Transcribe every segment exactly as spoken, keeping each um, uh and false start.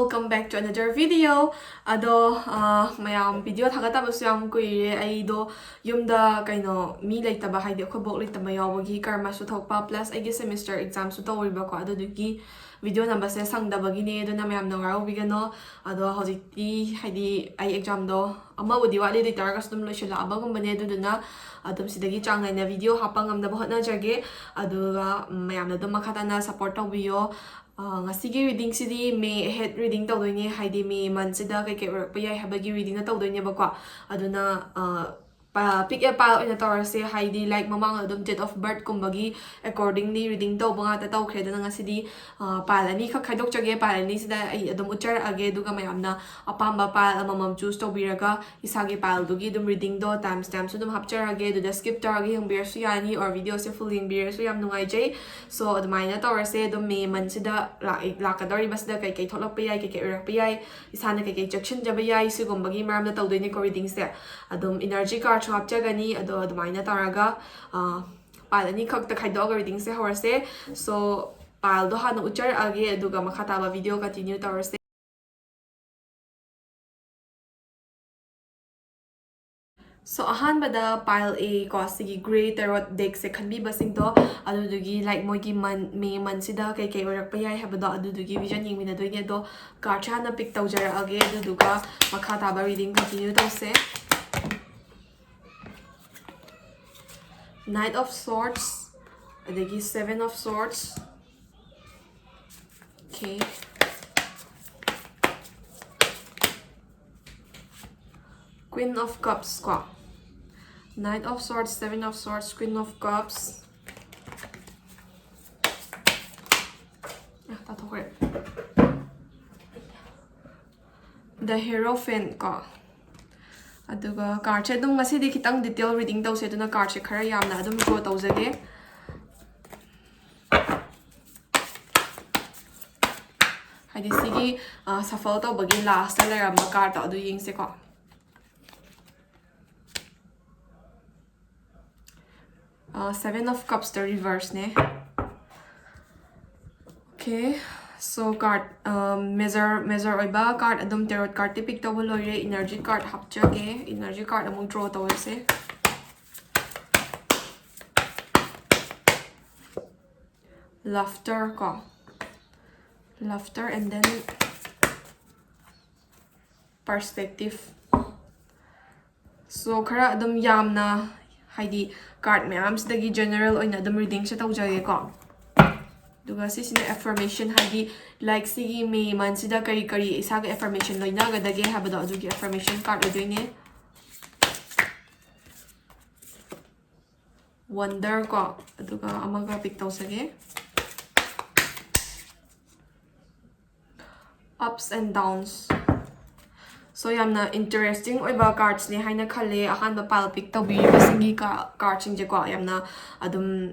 Welcome back to another video. ꯑꯗꯣ ꯑꯥ, ꯃꯌꯥꯝ video ꯊꯥꯒꯠꯇꯕꯁꯨ ꯌꯥꯝ ꯀꯨꯏꯔꯦ꯫ ꯑꯩꯗꯣ ꯌꯨꯝꯗ ꯀꯩꯅꯣ ꯃꯤ ꯂꯩꯇꯕ, ꯍꯥꯏꯗꯤ ꯑꯩꯈꯣꯏ ꯕꯣꯛ ꯂꯩꯇꯕ ꯌꯥꯎꯕꯒꯤ ꯀꯔꯃꯁꯨ ꯊꯣꯛꯄ, plus ꯑꯩꯒꯤ semester examꯁꯨ ꯇꯧꯔꯤꯕꯀꯣ, ꯑꯗꯨꯗꯨꯒꯤ video ꯅꯝꯕꯁꯦ ꯁꯪꯗꯕꯒꯤꯅꯦ꯫ ꯑꯗꯨꯅ ꯃꯌꯥꯝꯅ ꯋꯥꯔꯧꯕꯤꯒꯅꯣ꯫ ꯑꯗꯣ ꯍꯧꯖꯤꯛꯇꯤ ꯍꯥꯏꯗꯤ ꯑꯩ examꯗꯣ ꯑꯃꯕꯨꯗꯤ ꯋꯥꯠꯂꯤ, ꯑꯗꯨ ꯑꯣꯏꯇꯥꯔꯒꯁꯨ ꯑꯗꯨꯝ ꯂꯣꯏꯁꯤꯜꯂꯛꯑꯕꯒꯨꯝꯕꯅꯦ꯫ ꯑꯗꯨꯗꯨꯅ ꯑꯗꯨꯝ ꯁꯤꯗꯒꯤ ꯆꯥꯡ ꯅꯥꯏꯅ video ꯍꯥꯞꯄ ꯉꯝꯅꯕ ꯍꯣꯠꯅꯖꯒꯦ꯫ ꯑꯗꯨꯒ ꯎꯝ, ꯃꯌꯥꯝꯅ ꯑꯗꯨꯝ ꯃꯈꯥ ꯇꯥꯅ support ꯇꯧꯕꯤꯌꯣ꯫ ꯑ, ꯉꯁꯤꯒꯤ readingꯁꯤꯗꯤ May ahead reading ꯇꯧꯗꯣꯏꯅꯦ, ꯍꯥꯏꯗꯤ May monthꯁꯤꯗ ꯀꯩꯀꯩ ꯑꯣꯏꯔꯛꯄ ꯌꯥꯏ ꯍꯥꯏꯕꯒꯤ readingꯅ ꯇꯧꯗꯣꯏꯅꯦꯕꯀꯣ꯫ ꯑꯗꯨꯅ ꯑ, ꯄ-, pick a pile ꯑꯣꯏꯅ ꯇꯧꯔꯁꯦ, ꯍꯥꯏꯗꯤ like ꯃꯃꯥꯡ ꯑꯗꯨꯝ date of birthꯀꯨꯝꯕꯒꯤ accordingly reading ꯇꯧꯕ ꯉꯥꯛꯇ ꯇꯧꯈ꯭ꯔꯦ꯫ ꯑꯗꯨꯅ ꯉꯁꯤꯗꯤ ꯑ, pile ꯑꯅꯤꯈꯛ ꯈꯥꯏꯗꯣꯛꯆꯒꯦ꯫ Pile ꯑꯅꯤꯁꯤꯗ ꯑꯩ ꯑꯗꯨꯝ ꯎꯠꯆꯔꯛꯑꯒꯦ, ꯑꯗꯨꯒ ꯃꯌꯥꯝꯅ ꯑꯄꯥꯝꯕ pile ꯑꯃꯃꯝ choose ꯇꯧꯕꯤꯔꯒ ꯏꯁꯥꯒꯤ pileꯗꯨꯒꯤ ꯑꯗꯨꯝ readingꯗꯣ time stampꯁꯨ ꯑꯗꯨꯝ ꯍꯥꯞꯆꯔꯒꯦ꯫ ꯑꯗꯨꯗ skip ꯇꯧꯔꯒ ꯌꯦꯡꯕꯤꯔꯁꯨ ꯌꯥꯅꯤ, or videoꯁꯦ full ꯌꯦꯡꯕꯤꯔꯁꯨ ꯌꯥꯝ ꯅꯨꯡꯉꯥꯏꯖꯩ꯫ So ꯑꯗꯨꯃꯥꯏꯅ ꯇꯧꯔꯁꯦ꯫ ꯑꯗꯨꯝ May monthꯁꯤꯗ ꯂꯥꯛ-, ꯂꯥꯛꯀꯗꯧꯔꯤꯕꯁꯤꯗ ꯀꯩꯀꯩ ꯊꯣꯛꯂꯛꯄ ꯌꯥꯏ, ꯀꯩꯀꯩ ꯑꯣꯏꯔꯛꯄ ꯌꯥꯏ, ꯏꯁꯥꯅ ꯀꯩꯀꯩ ꯆꯦꯛꯁꯤꯟꯖꯕ ꯌꯥꯏ, ꯁꯤꯒꯨꯝꯕꯒꯤ ꯃꯔꯝꯗ ꯇꯧꯗꯣꯏꯅꯦꯀꯣ readingꯁꯦ꯫ ꯑꯗꯨꯝ energy cardꯁꯨ ꯍꯥꯞꯆꯒꯅꯤ꯫ ꯑꯗꯣ ꯑꯗꯨꯃꯥꯏꯅ ꯇꯧꯔꯒ ꯑ, pile ꯑꯅꯤꯈꯛꯇ ꯈꯥꯏꯗꯣꯛꯑꯒ readingꯁꯦ ꯍꯧꯔꯁꯦ꯫ So pileꯗꯣ ꯍꯥꯟꯅ ꯎꯠꯆꯔꯛꯑꯒꯦ, ꯑꯗꯨꯒ ꯃꯈꯥ ꯇꯥꯕ video continue ꯇꯧꯔꯁꯦ꯫ So ꯑꯍꯥꯟꯕꯗ pile A ꯀꯣ, ꯁꯤꯒꯤ grey tarot deckꯁꯦ ꯈꯟꯕꯤꯕꯁꯤꯡꯗꯣ, ꯑꯗꯨꯗꯨꯒꯤ like ꯃꯣꯏꯒꯤ month, May monthꯁꯤꯗ ꯀꯩꯀꯩ ꯑꯣꯏꯔꯛꯄ ꯌꯥꯏ ꯍꯥꯏꯕꯗꯣ, ꯑꯗꯨꯗꯨꯒꯤ vision ꯌꯦꯡꯃꯤꯟꯅꯗꯣꯏꯅꯦ꯫ ꯑꯗꯣ cardꯁꯦ ꯍꯥꯟꯅ pick ꯇꯧꯖꯔꯛꯑꯒꯦ, ꯑꯗꯨꯗꯨꯒ ꯃꯈꯥ ꯇꯥꯕ reading continue ꯇꯧꯁꯦ꯫ Knight of Swords, ꯑꯗꯒꯤ Seven of Swords꯫ Okay. Queen of Cups ꯀꯣ꯫ Knight of Swords, Seven of Swords, Queen of Cups꯫ ꯑ, ꯇꯥꯊꯣꯛꯈ꯭ꯔꯦ꯫ The Hierophant ꯀꯣ꯫ ꯑꯗꯨꯒ cardꯁꯦ ꯑꯗꯨꯝ ꯉꯁꯤꯗꯤ ꯈꯤꯇꯪ detail reading ꯇꯧꯁꯦ, ꯑꯗꯨꯅ cardꯁꯦ ꯈꯔ ꯌꯥꯝꯅ ꯑꯗꯨꯝ draw ꯇꯧꯖꯒꯦ꯫ ꯍꯥꯏꯗꯤ ꯁꯤꯒꯤ, ꯑ, shuffle ꯇꯧꯕꯒꯤ lastꯇ ꯂꯩꯔꯝꯕ cardꯇꯣ ꯑꯗꯨ ꯌꯦꯡꯁꯦꯀꯣ꯫ ꯑ, Seven of Cupsꯇ reverseꯅꯦ꯫ Okay, So card, um, major major ꯑꯣꯏꯕ card ꯑꯗꯨꯝ tarot cardꯇꯤ pick ꯇꯧꯕ ꯂꯣꯏꯔꯦ꯫ Energy card ꯍꯥꯞꯆꯒꯦ꯫ Energy card ꯑꯃꯨꯛ draw ꯇꯧꯔꯁꯦ꯫ Laughter ꯀꯣ, laughter and then perspective꯫ So ꯈꯔ ꯑꯗꯨꯝ ꯌꯥꯝꯅ, ꯍꯥꯏꯗꯤ card ꯃꯌꯥꯝꯁꯤꯗꯒꯤ general ꯑꯣꯏꯅ ꯑꯗꯨꯝ readingꯁꯦ ꯇꯧꯖꯒꯦꯀꯣ꯫ ꯑꯗꯨꯒ ꯁꯤꯁꯤꯅ affirmation, ꯍꯥꯏꯗꯤ like ꯁꯤꯒꯤ May monthꯁꯤꯗ ꯀꯔꯤ ꯀꯔꯤ ꯏꯁꯥꯒ affirmation ꯂꯣꯏꯅꯒꯗꯒꯦ ꯍꯥꯏꯕꯗꯣ, ꯑꯗꯨꯒꯤ affirmation card ꯑꯣꯏꯗꯣꯏꯅꯦ꯫ Wonder ꯀꯣ, ꯑꯗꯨꯒ ꯑꯃꯒ pick ꯇꯧꯖꯒꯦ꯫ Ups and downs꯫ So ꯌꯥꯝꯅ interesting ꯑꯣꯏꯕ cardsꯅꯦ ꯍꯥꯏꯅ ꯈꯜꯂꯦ꯫ ꯑꯍꯥꯟꯕ pile pick ꯇꯧꯕꯤꯔꯤꯕꯁꯤꯡꯒꯤ ꯀꯥ-, cardꯁꯤꯡꯁꯦꯀꯣ, ꯌꯥꯝꯅ ꯑꯗꯨꯝ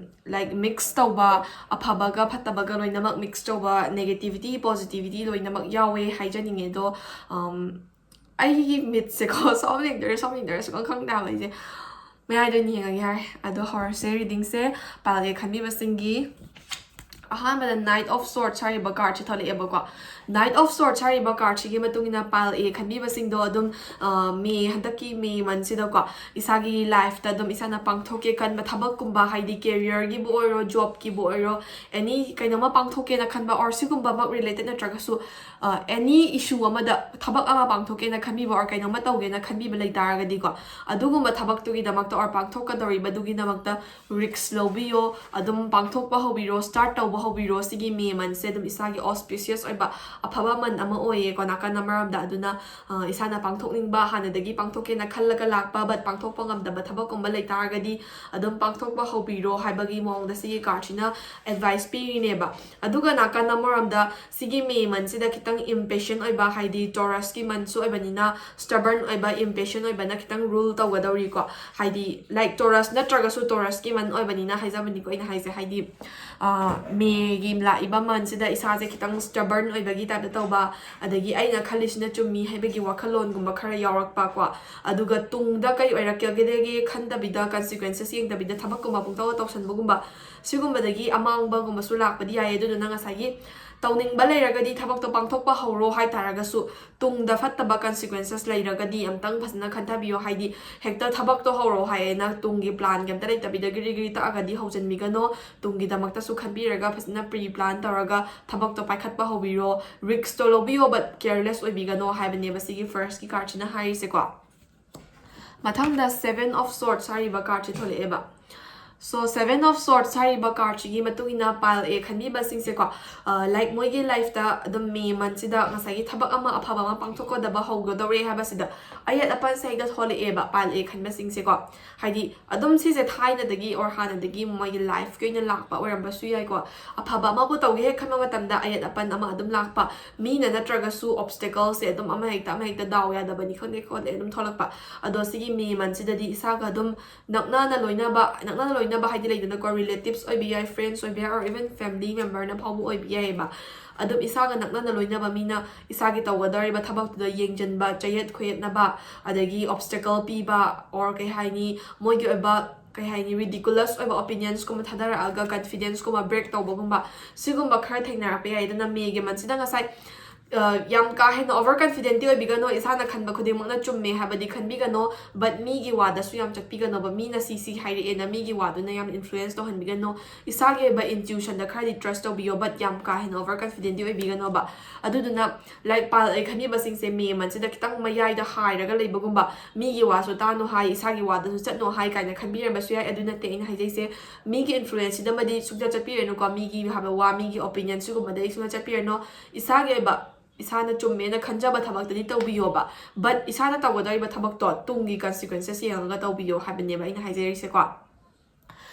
like mix ꯇꯧꯕ, ꯑꯐꯕꯒ ꯐꯠꯇꯕꯒ ꯂꯣꯏꯅꯃꯛ mix ꯇꯧꯕ, negativity positivity ꯂꯣꯏꯅꯃꯛ ꯌꯥꯎꯋꯦ ꯍꯥꯏꯖꯅꯤꯡꯉꯦ꯫ ꯑꯗꯣ, um, ꯑꯩꯒꯤ ꯃꯤꯠꯁꯦꯀꯣ, ꯁꯣꯝ ꯌꯦꯡꯗꯣꯏꯔꯥ ꯁꯣꯝ ꯌꯦꯡꯗꯣꯏꯔꯥ ꯁꯨꯈꯪ ꯈꯪꯗꯦ ꯍꯥꯏꯕ ꯑꯩꯁꯦ꯫ ꯃꯌꯥꯏꯗ ꯑꯣꯏꯅ ꯌꯦꯡꯉꯒꯦ ꯍꯥꯏꯔꯦ꯫ ꯑꯗꯣ ꯍꯧꯔꯁꯦ readingꯁꯦ꯫ Pile A ꯈꯟꯕꯤꯕꯁꯤꯡꯒꯤ ꯑꯍꯥꯟꯕꯗ Knight of Swords ꯍꯥꯏꯔꯤꯕ cardꯁꯦ ꯊꯣꯛꯂꯛꯑꯦꯕꯀꯣ꯫ Knight of Swords ꯍꯥꯏꯔꯤꯕ cardꯁꯤꯒꯤ ꯃꯇꯨꯡ ꯏꯟꯅ pile A ꯈꯟꯕꯤꯕꯁꯤꯡꯗꯣ ꯑꯗꯨꯝ, ꯑ, May, ꯍꯟꯗꯛꯀꯤ May monthꯁꯤꯗꯀꯣ, ꯏꯁꯥꯒꯤ lifeꯇ ꯑꯗꯨꯝ ꯏꯁꯥꯅ ꯄꯥꯡꯊꯣꯛꯀꯦ ꯈꯟꯕ ꯊꯕꯛꯀꯨꯝꯕ, ꯍꯥꯏꯗꯤ careerꯒꯤꯕꯨ ꯑꯣꯏꯔꯣ, jobꯀꯤꯕꯨ ꯑꯣꯏꯔꯣ, any ꯀꯩꯅꯣꯝꯃ ꯄꯥꯡꯊꯣꯛꯀꯦꯅ ꯈꯟꯕ, or ꯁꯤꯒꯨꯝꯕꯃꯛ related ꯅꯠꯇ꯭ꯔꯒꯁꯨ, ꯑ, any issue ꯑꯃꯗ ꯊꯕꯛ ꯑꯃ ꯄꯥꯡꯊꯣꯛꯀꯦꯅ ꯈꯟꯕꯤꯕ or ꯀꯩꯅꯣꯝꯃ ꯇꯧꯒꯦꯅ ꯈꯟꯕꯤꯕ ꯂꯩ ꯇꯥꯔꯒꯗꯤꯀꯣ, ꯑꯗꯨꯒꯨꯝꯕ ꯊꯕꯛꯇꯨꯒꯤꯗꯃꯛꯇ or ꯄꯥꯡꯊꯣꯛꯀꯗꯧꯔꯤꯕꯗꯨꯒꯤꯗꯃꯛꯇ risk ꯂꯧꯕꯤꯌꯣ꯫ ꯑꯗꯨꯝ ꯄꯥꯡꯊꯣꯛꯄ ꯍꯧꯕꯤꯔꯣ, start ꯇꯧꯕ ꯍꯧꯕꯤꯔꯣ꯫ ꯁꯤꯒꯤ May monthꯁꯦ ꯑꯗꯨꯝ ꯏꯁꯥꯒꯤ auspicious ꯑꯣꯏꯕ ꯑꯐꯕ month ꯑꯃ ꯑꯣꯏꯌꯦꯀꯣ, ꯅꯥꯀꯟ ꯑꯃꯔꯣꯝꯗ꯫ ꯑꯗꯨꯅ, ꯑ, ꯏꯁꯥꯅ ꯄꯥꯡꯊꯣꯛꯅꯤꯡꯕ, ꯍꯥꯟꯅꯗꯒꯤ ꯄꯥꯡꯊꯣꯛꯀꯦꯅ ꯈꯜꯂꯒ ꯂꯥꯛꯄ but ꯄꯥꯡꯊꯣꯛꯄ ꯉꯝꯗꯕ ꯊꯕꯛꯀꯨꯝꯕ ꯂꯩ ꯇꯥꯔꯒꯗꯤ ꯑꯗꯨꯝ ꯄꯥꯡꯊꯣꯛꯄ ꯍꯧꯕꯤꯔꯣ ꯍꯥꯏꯕꯒꯤ ꯃꯑꯣꯡꯗ ꯁꯤꯒꯤ cardꯁꯤꯅ advice ꯄꯤꯔꯤꯅꯦꯕ꯫ ꯑꯗꯨꯒ ꯅꯥꯀꯟ ꯑꯃꯔꯣꯝꯗ ꯁꯤꯒꯤ May monthꯁꯤꯗ ꯈꯤꯇꯪ impatient ꯑꯣꯏꯕ, ꯍꯥꯏꯗꯤ Taurusꯀꯤ monthꯁꯨ ꯑꯣꯏꯕꯅꯤꯅ stubborn ꯑꯣꯏꯕ, impatient ꯑꯣꯏꯕꯅ ꯈꯤꯇꯪ rule ꯇꯧꯒꯗꯧꯔꯤꯀꯣ꯫ ꯍꯥꯏꯗꯤ like Taurus ꯅꯠꯇ꯭ꯔꯒꯁꯨ Taurusꯀꯤ month ꯑꯣꯏꯕꯅꯤꯅ ꯍꯥꯏꯖꯕꯅꯤꯀꯣ ꯑꯩꯅ ꯍꯥꯏꯁꯦ꯫ ꯍꯥꯏꯗꯤ, ꯑ, Mayꯒꯤ ꯂꯥꯛꯏꯕ monthꯁꯤꯗ ꯏꯁꯥꯁꯦ ꯈꯤꯇꯪ stubborn ꯑꯣꯏꯕꯒꯤ typeꯇ ꯇꯧꯕ, ꯑꯗꯒꯤ ꯑꯩꯅ ꯈꯜꯂꯤꯁꯤꯅ ꯆꯨꯝꯃꯤ ꯍꯥꯏꯕꯒꯤ ꯋꯥꯈꯜꯂꯣꯟꯒꯨꯝꯕ ꯈꯔ ꯌꯥꯎꯔꯛꯄꯀꯣ꯫ ꯑꯗꯨꯒ ꯇꯨꯡꯗ ꯀꯩ ꯑꯣꯏꯔꯛꯀꯗꯒꯦ ꯈꯟꯗꯕꯤꯗ, consequences ꯌꯦꯡꯗꯕꯤꯗ ꯊꯕꯛꯀꯨꯝꯕ ꯄꯨꯡꯇꯧ ꯇꯧꯁꯟꯕꯒꯨꯝꯕ, ꯁꯤꯒꯨꯝꯕꯗꯒꯤ ꯑꯃꯥꯡꯕꯒꯨꯝꯕꯁꯨ ꯂꯥꯛꯄꯗꯤ ꯌꯥꯏ꯫ ꯑꯗꯨꯗꯨꯅ ꯉꯁꯥꯏꯒꯤ ꯇꯧꯅꯤꯡꯕ ꯂꯩꯔꯒꯗꯤ ꯊꯕꯛꯇꯣ ꯄꯥꯡꯊꯣꯛꯄ ꯍꯧꯔꯣ ꯍꯥꯏꯇꯥꯔꯒꯁꯨ, ꯇꯨꯡꯗ ꯐꯠꯇꯕ consequences ꯂꯩꯔꯒꯗꯤ ꯑꯝꯇꯪ ꯐꯖꯅ ꯈꯟꯊꯕꯤꯌꯣ꯫ ꯍꯥꯏꯗꯤ ꯍꯦꯛꯇ ꯊꯕꯛꯇꯣ ꯍꯧꯔꯣ ꯍꯥꯏꯌꯦꯅ ꯇꯨꯡꯒꯤ plan ꯀꯩꯝꯇ ꯂꯩꯇꯕꯤꯗ ꯒꯤꯔꯤ ꯒꯤꯔꯤ ꯇꯛꯑꯒꯗꯤ ꯍꯧꯖꯤꯟꯕꯤꯒꯅꯣ꯫ ꯇꯨꯡꯒꯤꯗꯃꯛꯇꯁꯨ ꯈꯟꯕꯤꯔꯒ ꯐꯖꯅ pre plan ꯇꯧꯔꯒ ꯊꯕꯛꯇꯣ ꯄꯥꯏꯈꯠꯄ ꯍꯧꯕꯤꯔꯣ꯫ Risk ꯇꯣ ꯂꯧꯕꯤꯌꯣ, but careless ꯑꯣꯏꯕꯤꯒꯅꯣ ꯍꯥꯏꯕꯅꯦꯕ ꯁꯤꯒꯤ first ꯀꯤ card ꯁꯤꯅ ꯍꯥꯏꯔꯤꯁꯦꯀꯣ꯫ ꯃꯊꯪꯗ Seven of Swords ꯍꯥꯏꯔꯤꯕ card say ꯊꯣꯛꯂꯛꯑꯦꯕ꯫ So Seven of Swords ꯍꯥꯏꯔꯤꯕ card ꯁꯤꯒꯤ ꯃꯇꯨꯡ ꯏꯟꯅ pile A ꯈꯟꯕꯤꯕꯁꯤꯡꯁꯦꯀꯣ, ꯑ, like ꯃꯣꯏꯒꯤ life ꯇ ꯑꯗꯨꯝ May month ꯁꯤꯗ ꯉꯁꯥꯏꯒꯤ ꯊꯕꯛ ꯑꯃ ꯑꯐꯕ ꯑꯃ ꯄꯥꯡꯊꯣꯛꯀꯗꯕ ꯍꯧꯒꯗꯧꯔꯦ ꯍꯥꯏꯕꯁꯤꯗ ꯑꯌꯦꯠ ꯑꯄꯟꯁꯦ ꯍꯦꯛꯇ ꯊꯣꯛꯂꯛꯑꯦꯕ pile A ꯈꯟꯕꯁꯤꯡꯁꯦꯀꯣ꯫ ꯍꯥꯏꯗꯤ ꯑꯗꯨꯝ ꯁꯤꯁꯦ ꯊꯥꯏꯅꯗꯒꯤ or ꯍꯥꯟꯅꯗꯒꯤ ꯃꯣꯏꯒꯤ life ꯀꯤ ꯑꯣꯏꯅ ꯂꯥꯛꯄ ꯑꯣꯏꯔꯝꯕꯁꯨ ꯌꯥꯏꯀꯣ꯫ ꯑꯐꯕ ꯑꯃꯕꯨ ꯇꯧꯒꯦ ꯍꯦꯛ ꯈꯟꯕ ꯃꯇꯝꯗ ꯑꯌꯦꯠ ꯑꯄꯟ ꯑꯃ ꯑꯗꯨꯝ ꯂꯥꯛꯄ, ꯃꯤꯅ ꯅꯠꯇ꯭ꯔꯒꯁꯨ obstacle ꯁꯦ ꯑꯗꯨꯝ ꯑꯃ ꯍꯦꯛꯇ ꯑꯃ ꯍꯦꯛꯇ ꯗꯥꯎ ꯌꯥꯗꯕꯅꯤ ꯈꯪꯗꯦ ꯈꯣꯠꯂꯦ ꯑꯗꯨꯝ ꯊꯣꯛꯂꯛꯄ꯫ ꯑꯗꯣ ꯁꯤꯒꯤ May month ꯁꯤꯗꯗꯤ ꯏꯁꯥꯒ ꯑꯗꯨꯝ ꯅꯛꯅꯅ ꯂꯣꯏꯅꯕ, ꯅꯛꯅꯅ ꯂꯣꯏꯅꯕ ꯍꯥꯏꯗꯤ ꯂꯩꯗꯅꯀꯣ, relatives ꯑꯣꯏꯕ ꯌꯥꯏ, friends ꯑꯣꯏꯕ ꯌꯥꯏ, or even family member ꯅ ꯐꯥꯎꯕ ꯑꯣꯏꯕ ꯌꯥꯏꯑꯕ꯫ ꯑꯗꯨꯝ ꯏꯁꯥꯒ ꯅꯛꯅꯅ ꯂꯣꯏꯅꯕ ꯃꯤꯅ ꯏꯁꯥꯒꯤ ꯇꯧꯒꯗꯧꯔꯤꯕ ꯊꯕꯛꯇꯨꯗ ꯌꯦꯡꯁꯤꯟꯕ, ꯆꯌꯦꯠ ꯈꯣꯏꯌꯦꯠꯅꯕ, ꯑꯗꯒꯤ obstacle ꯄꯤꯕ, or ꯀꯩ ꯍꯥꯏꯅꯤ, ꯃꯣꯏꯒꯤ ꯑꯣꯏꯕ, ꯀꯩ ꯍꯥꯏꯅꯤ, ridiculous ꯑꯣꯏꯕ opinions ꯀꯨꯝꯕ ꯊꯥꯗꯔꯛꯑꯒ confidence ꯀꯨꯝꯕ break ꯇꯧꯕꯒꯨꯝꯕ, ꯁꯤꯒꯨꯝꯕ ꯈꯔ ꯊꯦꯡꯅꯔꯛꯄ ꯌꯥꯏ꯫ ꯑꯗꯨꯅ May ꯒꯤ month ꯁꯤꯗ ꯉꯁꯥꯏ, ꯑ, ꯌꯥꯝ ꯀꯥ ꯍꯦꯟꯅ over confident ꯇꯤ ꯑꯣꯏꯕꯤꯒꯅꯣ, ꯏꯁꯥꯅ ꯈꯟꯕ ꯈꯨꯗꯤꯡꯃꯛꯅ ꯆꯨꯝꯃꯦ ꯍꯥꯏꯕꯗꯤ ꯈꯟꯕꯤꯒꯅꯣ, but ꯃꯤꯒꯤ ꯋꯥꯗꯁꯨ ꯌꯥꯝ ꯆꯠꯄꯤꯒꯅꯣꯕ, ꯃꯤꯅ ꯁꯤ ꯁꯤ ꯍꯥꯏꯔꯛꯑꯦꯅ ꯃꯤꯒꯤ ꯋꯥꯗꯨꯅ ꯌꯥꯝ influence ꯇꯧꯍꯟꯕꯤꯒꯅꯣ꯫ ꯏꯁꯥꯒꯤ ꯑꯣꯏꯕ intuition ꯗ ꯈꯔꯗꯤ trust ꯇꯧꯕꯤꯌꯣ, but ꯌꯥꯝ ꯀꯥ ꯍꯦꯟꯅ over confident ꯇꯤ ꯑꯣꯏꯕꯤꯒꯅꯣꯕ꯫ ꯑꯗꯨꯗꯨꯅ like pile A ꯈꯟꯕꯤꯕꯁꯤꯡꯁꯦ May month ꯁꯤꯗ ꯈꯤꯇꯪ ꯃꯌꯥꯏꯗ ꯍꯥꯏꯔꯒ ꯂꯩꯕꯒꯨꯝꯕ, ꯃꯤꯒꯤ ꯋꯥꯁꯨ ꯇꯥꯅꯨ ꯍꯥꯏ, ꯏꯁꯥꯒꯤ ꯋꯥꯗꯁꯨ ꯆꯠꯅꯨ ꯍꯥꯏ ꯀꯥꯏꯅ ꯈꯟꯕꯤꯔꯝꯕꯁꯨ ꯌꯥꯏ꯫ ꯑꯗꯨ ꯅꯠꯇꯦ ꯑꯩꯅ ꯍꯥꯏꯖꯩꯁꯦ, ꯃꯤꯒꯤ influence ꯁꯤꯗꯃꯗꯤ ꯁꯨꯡꯆꯠ ꯆꯠꯄꯤꯔꯅꯨꯀꯣ, ꯃꯤꯒꯤ ꯍꯥꯏꯕ ꯋꯥ, ꯃꯤꯒꯤ opinion ꯁꯤꯒꯨꯝꯕꯗꯗꯤ ꯁꯨꯡꯆꯠ ꯆꯠꯄꯤꯔꯅꯨ꯫ ꯏꯁꯥꯒꯤ ꯑꯣꯏꯕ, ꯏꯁꯥꯅ ꯆꯨꯝꯃꯦꯅ ꯈꯟꯖꯕ ꯊꯕꯛꯇꯗꯤ ꯇꯧꯕꯤꯌꯣꯕ, but ꯏꯁꯥꯅ ꯇꯧꯒꯗꯧꯔꯤꯕ ꯊꯕꯛꯇꯣ ꯇꯨꯡꯒꯤ consequences ꯌꯦꯡꯉꯒ ꯇꯧꯕꯤꯌꯣ ꯍꯥꯏꯕꯅꯦꯕ ꯑꯩꯅ ꯍꯥꯏꯖꯔꯤꯁꯦꯀꯣ꯫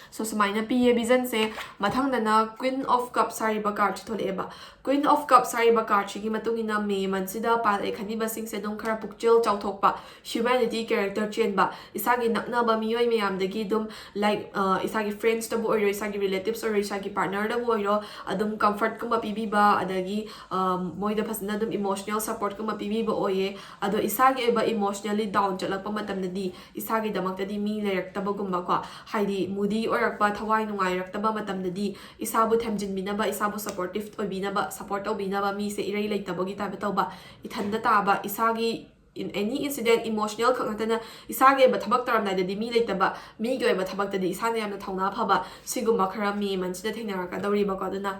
So ꯁꯨꯃꯥꯏꯅ ꯄꯤꯌꯦ vision say. ꯃꯊꯪꯗꯅ Queen of Cups ꯍꯥꯏꯔꯤꯕ card say ꯊꯣꯛꯂꯛꯑꯦꯕ꯫ Queen of Cups ꯍꯥꯏꯔꯤꯕ card ꯁꯤꯒꯤ ꯃꯇꯨꯡ ꯏꯟꯅ May month ꯁꯤꯗ pile A ꯈꯟꯕꯤꯕꯁꯤꯡꯁꯦ ꯑꯗꯨꯝ ꯈꯔ ꯄꯨꯛꯆꯦꯜ ꯆꯥꯎꯊꯣꯛꯄ, humanity character ꯆꯦꯟꯕ, ꯏꯁꯥꯒꯤ ꯅꯛꯅꯕ ꯃꯤꯑꯣꯏ ꯃꯌꯥꯝꯗꯒꯤ ꯑꯗꯨꯝ like, ꯑ, ꯏꯁꯥꯒꯤ friends ꯇꯕꯨ ꯑꯣꯏꯔꯣ, ꯏꯁꯥꯒꯤ relatives ꯑꯣꯏꯔꯣ, ꯏꯁꯥꯒꯤ partner ꯗꯕꯨ ꯑꯣꯏꯔꯣ, ꯑꯗꯨꯝ comfort ꯀꯨꯝꯕ ꯄꯤꯕꯤꯕ, ꯑꯗꯒꯤ, ꯑ, ꯃꯣꯏꯗ ꯐꯖꯅ ꯑꯗꯨꯝ emotional support ꯀꯨꯝꯕ ꯄꯤꯕꯤꯕ ꯑꯣꯏꯌꯦ꯫ ꯑꯗꯣ ꯏꯁꯥꯒꯤ ꯑꯣꯏꯕ emotionally down ꯆꯠꯂꯛꯄ ꯃꯇꯝꯗꯗꯤ ꯏꯁꯥꯒꯤꯗꯃꯛꯇꯗꯤ ꯃꯤ ꯂꯩꯔꯛꯇꯕꯒꯨꯝꯕꯀꯣ, ꯍꯥꯏꯗꯤ moody ꯑꯣꯏꯔꯛꯄ, ꯊꯋꯥꯏ ꯅꯨꯡꯉꯥꯏꯔꯛꯇꯕ ꯃꯇꯝꯗꯗꯤ ꯏꯁꯥꯕꯨ ꯊꯦꯝꯖꯤꯟꯕꯤꯅꯕ, ꯏꯁꯥꯕꯨ supportive ꯑꯣꯏꯕꯤꯅꯕ ꯁꯄꯣꯔꯠ ꯇꯧꯕꯤꯅꯕ ꯃꯤꯁꯦ ꯏꯔꯩ ꯂꯩꯇꯕꯒꯤ ꯇꯥꯏꯞꯇ ꯇꯧꯕ, ꯏꯊꯟꯗ ꯇꯥꯕ, ꯏꯁꯥꯒꯤ in any incident emotional ꯈꯛ ꯅꯠꯇꯅ ꯏꯁꯥꯒꯤ ꯑꯣꯏꯕ ꯊꯕꯛ ꯇꯧꯔꯝꯗꯥꯏꯗꯗꯤ ꯃꯤ ꯂꯩꯇꯕ, ꯃꯤꯒꯤ ꯑꯣꯏꯕ ꯊꯕꯛꯇꯗꯤ ꯏꯁꯥꯅ ꯌꯥꯝꯅ ꯊꯧꯅꯥ ꯐꯕ, ꯁꯤꯒꯨꯝꯕ ꯈꯔ ꯃꯦ ꯃꯟꯁꯤꯗ ꯊꯦꯡꯅꯔꯛꯀꯗꯧꯔꯤꯕꯀꯣ꯫ ꯑꯗꯨꯅ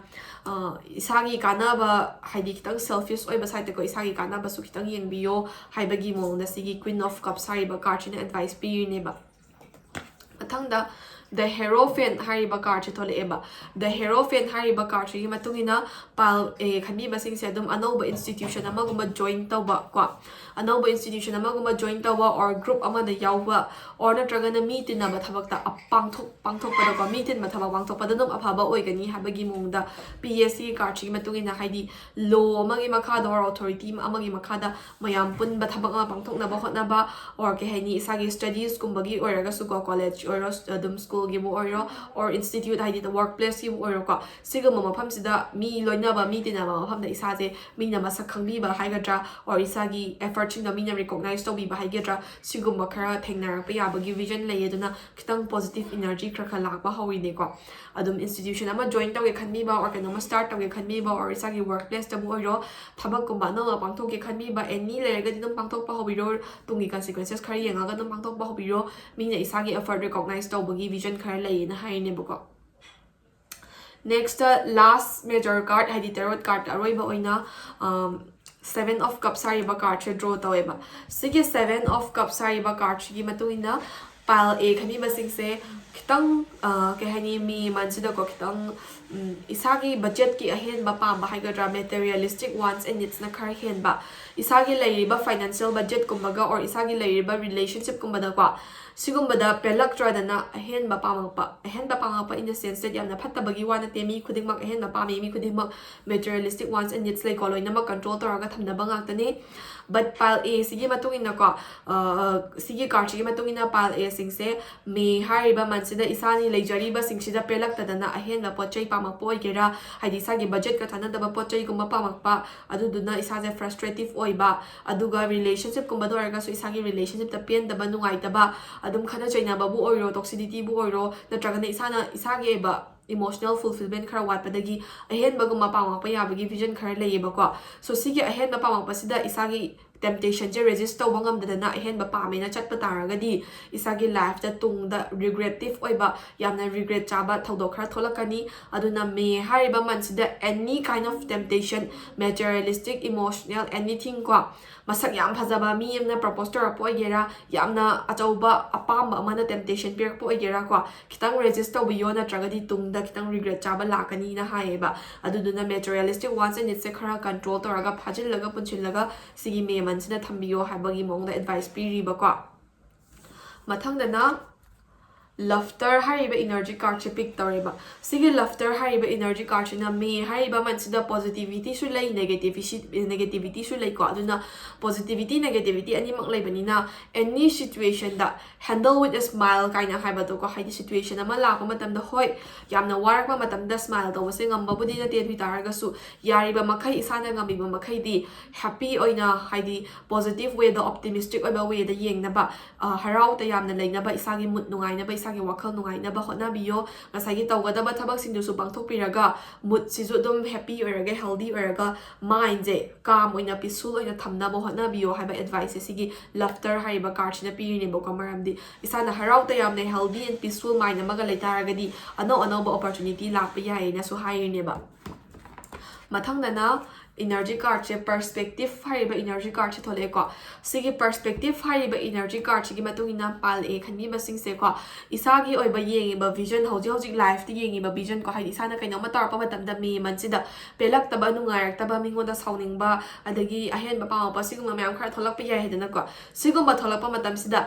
ꯏꯁꯥꯒꯤ ꯀꯥꯟꯅꯕ, ꯍꯥꯏꯗꯤ ꯈꯤꯇꯪ ꯁꯦꯜꯐꯤꯁ ꯑꯣꯏꯕ ꯁꯥꯏꯠꯇꯀꯣ, ꯏꯁꯥꯒꯤ ꯀꯥꯟꯅꯕꯁꯨ ꯈꯤꯇꯪ ꯌꯦꯡꯕꯤꯌꯣ ꯍꯥꯏꯕꯒꯤ ꯃꯑꯣꯡꯗ ꯁꯤꯒꯤ Queen of Cups ꯍꯥꯏꯔꯤꯕ ꯀꯥꯔꯠꯁꯤꯅ ꯑꯦꯗꯚꯥꯏꯁ ꯄꯤꯔꯤꯅꯦꯕ꯫ ꯃꯊꯪꯗ The Hierophant ꯍꯥꯏꯔꯤꯕ ꯀꯥꯔꯠꯁꯦ ꯊꯣꯛꯂꯛꯑꯦꯕ꯫ The Hierophant ꯍꯥꯏꯔꯤꯕ ꯀꯥꯔꯠꯁꯤꯒꯤ ꯃꯇꯨꯡ ꯏꯟꯅ ꯄꯥꯏꯜ ꯑꯦ ꯈꯟꯕꯤꯕꯁꯤꯡꯁꯦ ꯑꯗꯨꯝ ꯑꯅꯧꯕ ꯏꯟꯁꯇꯤꯇ꯭ꯌꯨꯁꯟ ꯑꯃꯒꯨꯝꯕ ꯖꯣꯏꯟ ꯇꯧꯕ ꯀꯣ, ꯑꯅꯧꯕ ꯏꯟꯁꯇꯤꯇ꯭ꯌꯨꯁꯟ ꯑꯃꯒꯨꯝꯕ ꯖꯣꯏꯟ ꯇꯧꯕ, or ꯒ꯭ꯔꯨꯞ ꯑꯃꯗ ꯌꯥꯎꯕ, or ꯅꯠꯇ꯭ꯔꯒꯅ ꯃꯤ ꯇꯤꯟꯅꯕ ꯊꯕꯛꯇ ꯄꯥꯡꯊꯣꯛ ꯄꯥꯡꯊꯣꯛꯄꯗꯀꯣ, ꯃꯤ ꯇꯤꯟꯕ ꯊꯕꯛ ꯄꯥꯡꯊꯣꯛꯄꯗ ꯑꯗꯨꯝ ꯑꯐꯕ ꯑꯣꯏꯒꯅꯤ ꯍꯥꯏꯕꯒꯤ ꯃꯑꯣꯡꯗ ꯄꯤ ꯑꯦꯁ ꯁꯤꯒꯤ ꯀꯥꯔꯠꯁꯤꯒꯤ ꯃꯇꯨꯡ ꯏꯟꯅ, ꯍꯥꯏꯗꯤ ꯂꯣ ꯑꯃꯒꯤ ꯃꯈꯥꯗ or ꯑꯣꯊꯣꯔꯤꯇꯤ ꯑꯃꯒꯤ ꯃꯈꯥꯗ ꯃꯌꯥꯝ ꯄꯨꯟꯕ ꯊꯕꯛ ꯑꯃ ꯄꯥꯡꯊꯣꯛꯅꯕ ꯍꯣꯠꯅꯕ, or ꯀꯩ ꯍꯥꯏꯅꯤ, ꯏꯁꯥꯒꯤ ꯁ꯭ꯇꯗꯤꯁꯀꯨꯝꯕꯒꯤ ꯑꯣꯏꯔꯒꯁꯨꯀꯣ, ꯀꯣꯂꯦꯖ ꯑꯣꯏꯔꯣ, ꯑꯗꯨꯝ ꯁ꯭ꯀꯨꯜꯒꯤꯕꯨ ꯑꯣꯏꯔꯣ, or ꯏꯟꯁꯇꯤꯇ꯭ꯌꯨꯠ, ꯍꯥꯏꯗꯤ ꯋꯥꯔꯛ ꯄ꯭ꯂꯦꯁꯀꯤꯕꯨ ꯑꯣꯏꯔꯣꯀꯣ, ꯁꯤꯒꯨꯝꯕ ꯃꯐꯝꯁꯤꯗ ꯃꯤ ꯂꯣꯏꯅꯕ, ꯃꯤ ꯇꯤꯟꯅꯕ ꯃꯐꯝꯗ ꯏꯁꯥꯁꯦ ꯃꯤꯅ ꯃꯁꯛ ꯈꯪꯕꯤꯕ ꯍꯥꯏꯒꯗ꯭ꯔꯥ, or ꯏꯁꯥꯒꯤ ꯑꯦꯐꯔꯠꯁꯤꯡꯗꯣ ꯃꯤꯅ ꯔꯤꯀꯣꯛꯅꯥꯏꯁ ꯇꯧꯕꯤꯕ ꯍꯥꯏꯒꯗ꯭ꯔꯥ, ꯁꯤꯒꯨꯝꯕ ꯈꯔ ꯊꯦꯡꯅꯔꯛꯄ ꯌꯥꯕꯒꯤ ꯚꯤꯖꯟ ꯂꯩ꯫ ꯑꯗꯨꯅ ꯈꯤꯇꯪ ꯄꯣꯖꯤꯇꯤꯚ ꯏꯅꯔꯖꯤ ꯈꯔ ꯈꯔ ꯂꯥꯛꯄ ꯍꯧꯔꯤꯅꯦꯀꯣ꯫ ꯑꯗꯨꯝ ꯏꯟꯁꯇꯤꯇ꯭ꯌꯨꯁꯟ ꯑꯃ ꯖꯣꯏꯟ ꯇꯧꯒꯦ ꯈꯟꯕꯤꯕ, or ꯀꯩꯅꯣꯝꯃ ꯁ꯭ꯇꯥꯔꯠ ꯇꯧꯒꯦ ꯈꯟꯕꯤꯕ, or ꯏꯁꯥꯒꯤ ꯋꯥꯔꯛ ꯄ꯭ꯂꯦꯁꯇꯕꯨ ꯑꯣꯏꯔꯣ, ꯊꯕꯛꯀꯨꯝꯕ ꯑꯅꯧꯕ ꯄꯥꯡꯊꯣꯛꯀꯦ ꯈꯟꯕꯤꯕ, ꯑꯦꯅꯤ ꯂꯩꯔꯒꯗꯤ ꯑꯗꯨꯝ ꯄꯥꯡꯊꯣꯛꯄ ꯍꯧꯕꯤꯔꯣ꯫ ꯇꯨꯡꯒꯤ ꯀꯟꯁꯤꯀ꯭ꯋꯦꯟꯁꯦꯁ ꯈꯔ ꯌꯦꯡꯉꯒ ꯑꯗꯨꯝ ꯄꯥꯡꯊꯣꯛꯄ ꯍꯧꯕꯤꯔꯣ꯫ ꯃꯤꯅ ꯏꯁꯥꯒꯤ ꯑꯦꯐꯔꯠ ꯔꯤꯀꯣꯛꯅꯥꯏꯁ ꯇꯧꯕꯒꯤ ꯚꯤꯖꯟ ꯈꯔ ꯂꯩꯌꯦꯅ ꯍꯥꯏꯔꯤꯅꯦꯕꯀꯣ꯫ ꯅꯦꯛꯁꯇ ꯂꯥꯁ ꯃꯦꯖꯔ ꯀꯥꯔꯠ, ꯍꯥꯏꯗꯤ ꯇꯦꯔꯣꯠ ꯀꯥꯔꯠ ꯑꯔꯣꯏꯕ ꯑꯣꯏꯅ Seven of Cups ꯍꯥꯏꯔꯤꯕ ꯀꯥꯔꯠꯁꯦ ꯗ꯭ꯔꯣ ꯇꯧꯋꯦꯕ꯫ ꯁꯤꯒꯤ Seven of Cups ꯍꯥꯏꯔꯤꯕ ꯀꯥꯔꯠꯁꯤꯒꯤ ꯃꯇꯨꯡ ꯏꯟꯅ ꯄꯥꯏꯜ ꯑꯦ ꯈꯟꯕꯤꯕꯁꯤꯡꯁꯦ ꯈꯤꯇꯪ, ꯑ, ꯀꯩ ꯍꯥꯏꯅꯤ, ꯃꯦ ꯃꯟꯁꯤꯗꯀꯣ ꯈꯤꯇꯪ, ꯎꯝ, ꯏꯁꯥꯒꯤ ꯕꯖꯦꯠꯀꯤ ꯑꯍꯦꯟꯕ ꯄꯥꯝꯕ ꯍꯥꯏꯒꯗ꯭ꯔꯥ, materialistic wants and needsꯅ ꯈꯔ ꯍꯦꯟꯕ, ꯏꯁꯥꯒꯤ ꯂꯩꯔꯤꯕ ꯐꯥꯏꯅꯥꯟꯁꯤꯌꯦꯜ ꯕꯖꯦꯠꯀꯨꯝꯕꯒ or ꯏꯁꯥꯒꯤ ꯂꯩꯔꯤꯕ ꯔꯤꯂꯦꯁꯟꯁꯤꯞꯀꯨꯝꯕꯗꯀꯣ, ꯁꯤꯒꯨꯝꯕꯗ ꯄꯦꯜꯂꯛꯇ꯭ꯔꯗꯅ ꯑꯍꯦꯟꯕ ꯄꯥꯝꯃꯛꯄ, ꯑꯍꯦꯟꯕ ꯄꯥꯝꯃꯛꯄ in the sense that ꯌꯥꯝꯅ ꯐꯠꯇꯕꯒꯤ ꯋꯥ ꯅꯠꯇꯦ, ꯃꯤ ꯈꯨꯗꯤꯡꯃꯛ ꯑꯍꯦꯟꯕ ꯄꯥꯝꯃꯤ, ꯃꯤ ꯈꯨꯗꯤꯡꯃꯛ materialistic wants and needs ꯂꯩꯀꯣ, ꯂꯣꯏꯅꯃꯛ ꯀꯟꯇ꯭ꯔꯣꯜ ꯇꯧꯔꯒ ꯊꯝꯅꯕ ꯉꯥꯛꯇꯅꯤ꯫ But pile A ꯁꯤꯒꯤ ꯃꯇꯨꯡ ꯏꯟꯅꯀꯣ, ꯑ, ꯁꯤꯒꯤ ꯀꯥꯔꯠꯁꯤꯒꯤ ꯃꯇꯨꯡ ꯏꯟꯅ pile A ꯁꯤꯡꯁꯦ ꯃꯦ ꯍꯥꯏꯔꯤꯕ ꯃꯟꯁꯤꯗ ꯏꯁꯥꯅꯤ ꯂꯩꯖꯔꯤꯕꯁꯤꯡꯁꯤꯗ ꯄꯦꯜꯂꯛꯇꯗꯅ ꯑꯍꯦꯟꯕ ꯄꯣꯠ ꯆꯩ ꯄꯥꯝꯃꯛꯄ ꯑꯣꯏꯒꯦꯔꯥ, ꯍꯥꯏꯗꯤ ꯏꯁꯥꯒꯤ ꯕꯖꯦꯠꯀ ꯆꯥꯟꯅꯗꯕ ꯄꯣꯠ ꯆꯩꯒꯨꯝꯕ ꯄꯥꯝꯃꯛꯄ, ꯑꯗꯨꯗꯨꯅ ꯏꯁꯥꯁꯦ ꯐ꯭ꯔꯁꯇ꯭ꯔꯦꯇꯤꯞ ꯑꯣꯏꯕ, ꯑꯗꯨꯒ ꯔꯤꯂꯦꯁꯟꯁꯤꯞꯀꯨꯝꯕꯗ ꯑꯣꯏꯔꯒꯁꯨ ꯏꯁꯥꯒꯤ ꯔꯤꯂꯦꯁꯟꯁꯤꯞꯇ ꯄꯦꯟꯗꯕ, ꯅꯨꯡꯉꯥꯏꯇꯕ, ꯑꯗꯨꯝ ꯈꯠꯅ ꯆꯩꯅꯕꯕꯨ ꯑꯣꯏꯔꯣ, ꯇꯣꯛꯁꯤꯗꯤꯇꯤꯕꯨ ꯑꯣꯏꯔꯣ, ꯅꯠꯇ꯭ꯔꯒꯅ ꯏꯁꯥꯅ ꯏꯁꯥꯒꯤ ꯑꯣꯏꯕ emotional fulfillment ꯈꯔ ꯋꯥꯠꯄꯗꯒꯤ ꯑꯍꯦꯟꯕꯒꯨꯝꯕ ꯄꯥꯝꯃꯛꯄ ꯌꯥꯕꯒꯤ vision ꯈꯔ ꯂꯩꯌꯦꯕꯀꯣ꯫ So ꯁꯤꯒꯤ ꯑꯍꯦꯟꯕ ꯄꯥꯝꯃꯛꯄꯁꯤꯗ ꯏꯁꯥꯒꯤ temptationꯁꯦ resist ꯇꯧꯕ ꯉꯝꯗꯗꯅ ꯑꯍꯦꯟꯕ ꯄꯥꯝꯃꯦꯅ ꯆꯠꯄ ꯇꯥꯔꯒꯗꯤ ꯏꯁꯥꯒꯤ lifeꯇ ꯇꯨꯡꯗ regretive ꯑꯣꯏꯕ, ꯌꯥꯝꯅ regret ꯆꯥꯕ ꯊꯧꯗꯣꯛ ꯈꯔ ꯊꯣꯛꯂꯛꯀꯅꯤ꯫ ꯑꯗꯨꯅ May ꯍꯥꯏꯔꯤꯕ monthꯁꯤꯗ any kind of temptation, materialistic, emotional, anything ꯀꯣ, ꯃꯁꯛ ꯌꯥꯝ ꯐꯖꯕ ꯃꯤ ꯑꯃꯅ propose ꯇꯧꯔꯛꯄ ꯑꯣꯏꯒꯦꯔꯥ, ꯌꯥꯝꯅ ꯑꯆꯧꯕ ꯑꯄꯥꯝꯕ ꯑꯃꯅ temptation ꯄꯤꯔꯛꯄ ꯑꯣꯏꯒꯦꯔꯥ ꯀꯣ, ꯈꯤꯇꯪ resist ꯇꯧꯕꯤꯌꯣ, ꯅꯠꯇ꯭ꯔꯒꯗꯤ ꯇꯨꯡꯗ ꯈꯤꯇꯪ regret ꯆꯥꯕ ꯂꯥꯛꯀꯅꯤꯅ ꯍꯥꯏꯌꯦꯕ꯫ ꯑꯗꯨꯗꯨꯅ materialistic wants and needsꯁꯦ ꯈꯔ control ꯇꯧꯔꯒ, ꯐꯥꯖꯤꯜꯂꯒ, ꯄꯨꯟꯁꯤꯜꯂꯒ ꯁꯤꯒꯤ May monthꯁꯤꯗ ꯊꯝꯕꯤꯌꯣ ꯍꯥꯏꯕꯒꯤ ꯃꯑꯣꯡꯗ advice ꯄꯤꯔꯤꯕꯀꯣ꯫ ꯃꯊꯪꯗꯅ Laughter ꯍꯥꯏꯔꯤꯕ energy cardꯁꯦ pick ꯇꯧꯔꯦꯕ꯫ ꯁꯤꯒꯤ Laughter ꯍꯥꯏꯔꯤꯕ energy cardꯁꯤꯅ May ꯍꯥꯏꯔꯤꯕ monthꯁꯤꯗ positivityꯁꯨ ꯂꯩ, negativity, negativityꯁꯨ ꯂꯩꯀꯣ꯫ ꯑꯗꯨꯅ positivity, negativity ꯑꯅꯤꯃꯛ ꯂꯩꯕꯅꯤꯅ any situationꯗ handle with a smile ꯀꯥꯏꯅ ꯍꯥꯏꯕꯗꯣꯀꯣ, ꯍꯥꯏꯗꯤ situation ꯑꯃ ꯂꯥꯛꯄ ꯃꯇꯝꯗ, ꯍꯣꯏ, ꯌꯥꯝꯅ ꯋꯥꯔꯛꯄ ꯃꯇꯝꯗ smile ꯇꯧꯕꯁꯦ ꯉꯝꯕꯕꯨꯗꯤ ꯅꯠꯇꯦ, ꯑꯗꯨ ꯑꯣꯏ ꯇꯥꯔꯒꯁꯨ ꯌꯥꯔꯤꯕ ꯃꯈꯩ, ꯏꯁꯥꯅ ꯉꯝꯃꯤꯕ ꯃꯈꯩꯗꯤ happy ꯑꯣꯏꯅ, ꯍꯥꯏꯗꯤ positive wayꯗ, optimistic ꯑꯣꯏꯕ wayꯗ ꯌꯦꯡꯅꯕ, ꯑ, ꯍꯔꯥꯎ ꯇꯌꯥꯝꯅ ꯂꯩꯅꯕ, ꯏꯁꯥꯒꯤ mood ꯅꯨꯡꯉꯥꯏꯅꯕ, ꯏꯁꯥꯒꯤ ꯋꯥꯈꯜ ꯅꯨꯡꯉꯥꯏꯅꯕ ꯍꯣꯠꯅꯕꯤꯌꯣ꯫ ꯉꯁꯥꯏꯒꯤ ꯇꯧꯒꯗꯕ ꯊꯕꯛꯁꯤꯡꯗꯨꯁꯨ ꯄꯥꯡꯊꯣꯛꯄꯤꯔꯒ moodꯁꯤꯁꯨ ꯑꯗꯨꯝ happy ꯑꯣꯏꯔꯒ, healthy ꯑꯣꯏꯔꯒ, mindꯁꯦ calm ꯑꯣꯏꯅ, peaceful ꯑꯣꯏꯅ ꯊꯝꯅꯕ ꯍꯣꯠꯅꯕꯤꯌꯣ ꯍꯥꯏꯕ adviceꯁꯦ ꯁꯤꯒꯤ Laughter ꯍꯥꯏꯔꯤꯕ cardꯁꯤꯅ ꯄꯤꯔꯤꯅꯦꯕꯀꯣ꯫ ꯃꯔꯝꯗꯤ ꯏꯁꯥꯅ ꯍꯔꯥꯎ ꯇꯌꯥꯝꯅ healthy and peaceful mind ꯑꯃꯒ ꯂꯩꯇꯥꯔꯒꯗꯤ ꯑꯅꯧ ꯑꯅꯧꯕ opportunity ꯂꯥꯛꯄ ꯌꯥꯏꯌꯦꯅꯁꯨ ꯍꯥꯏꯔꯤꯅꯦꯕ꯫ ꯃꯊꯪꯗꯅ energy cardꯁꯦ, Perspective ꯍꯥꯏꯔꯤꯕ energy cardꯁꯦ ꯊꯣꯛꯂꯛꯑꯦꯀꯣ꯫ ꯁꯤꯒꯤ Perspective ꯍꯥꯏꯔꯤꯕ energy cardꯁꯤꯒꯤ ꯃꯇꯨꯡ ꯏꯟꯅ ꯄꯥꯜꯂꯛꯑꯦ ꯈꯟꯕꯤꯕꯁꯤꯡꯁꯦꯀꯣ, ꯏꯁꯥꯒꯤ ꯑꯣꯏꯕ ꯌꯦꯡꯉꯤꯕ vision, ꯍꯧꯖꯤꯛ ꯍꯧꯖꯤꯛ lifeꯇ ꯌꯦꯡꯉꯤꯕ vision ꯀꯣ, ꯍꯥꯏꯗꯤ ꯏꯁꯥꯅ ꯀꯩꯅꯣꯝꯃ ꯇꯧꯔꯛꯄ ꯃꯇꯝꯗ May monthꯁꯤꯗ ꯄꯦꯜꯂꯛꯇꯕ, ꯅꯨꯡꯉꯥꯏꯔꯛꯇꯕ, ꯃꯤꯉꯣꯟꯗ ꯁꯥꯎꯅꯤꯡꯕ, ꯑꯗꯒꯤ ꯑꯍꯦꯟꯕ ꯄꯥꯝꯃꯛꯄ, ꯁꯤꯒꯨꯝꯕ ꯃꯌꯥꯝ ꯈꯔ ꯊꯣꯛꯂꯛꯄ ꯌꯥꯏ ꯍꯥꯏꯗꯅꯀꯣ꯫ ꯁꯤꯒꯨꯝꯕ ꯊꯣꯛꯂꯛꯄ ꯃꯇꯝꯁꯤꯗ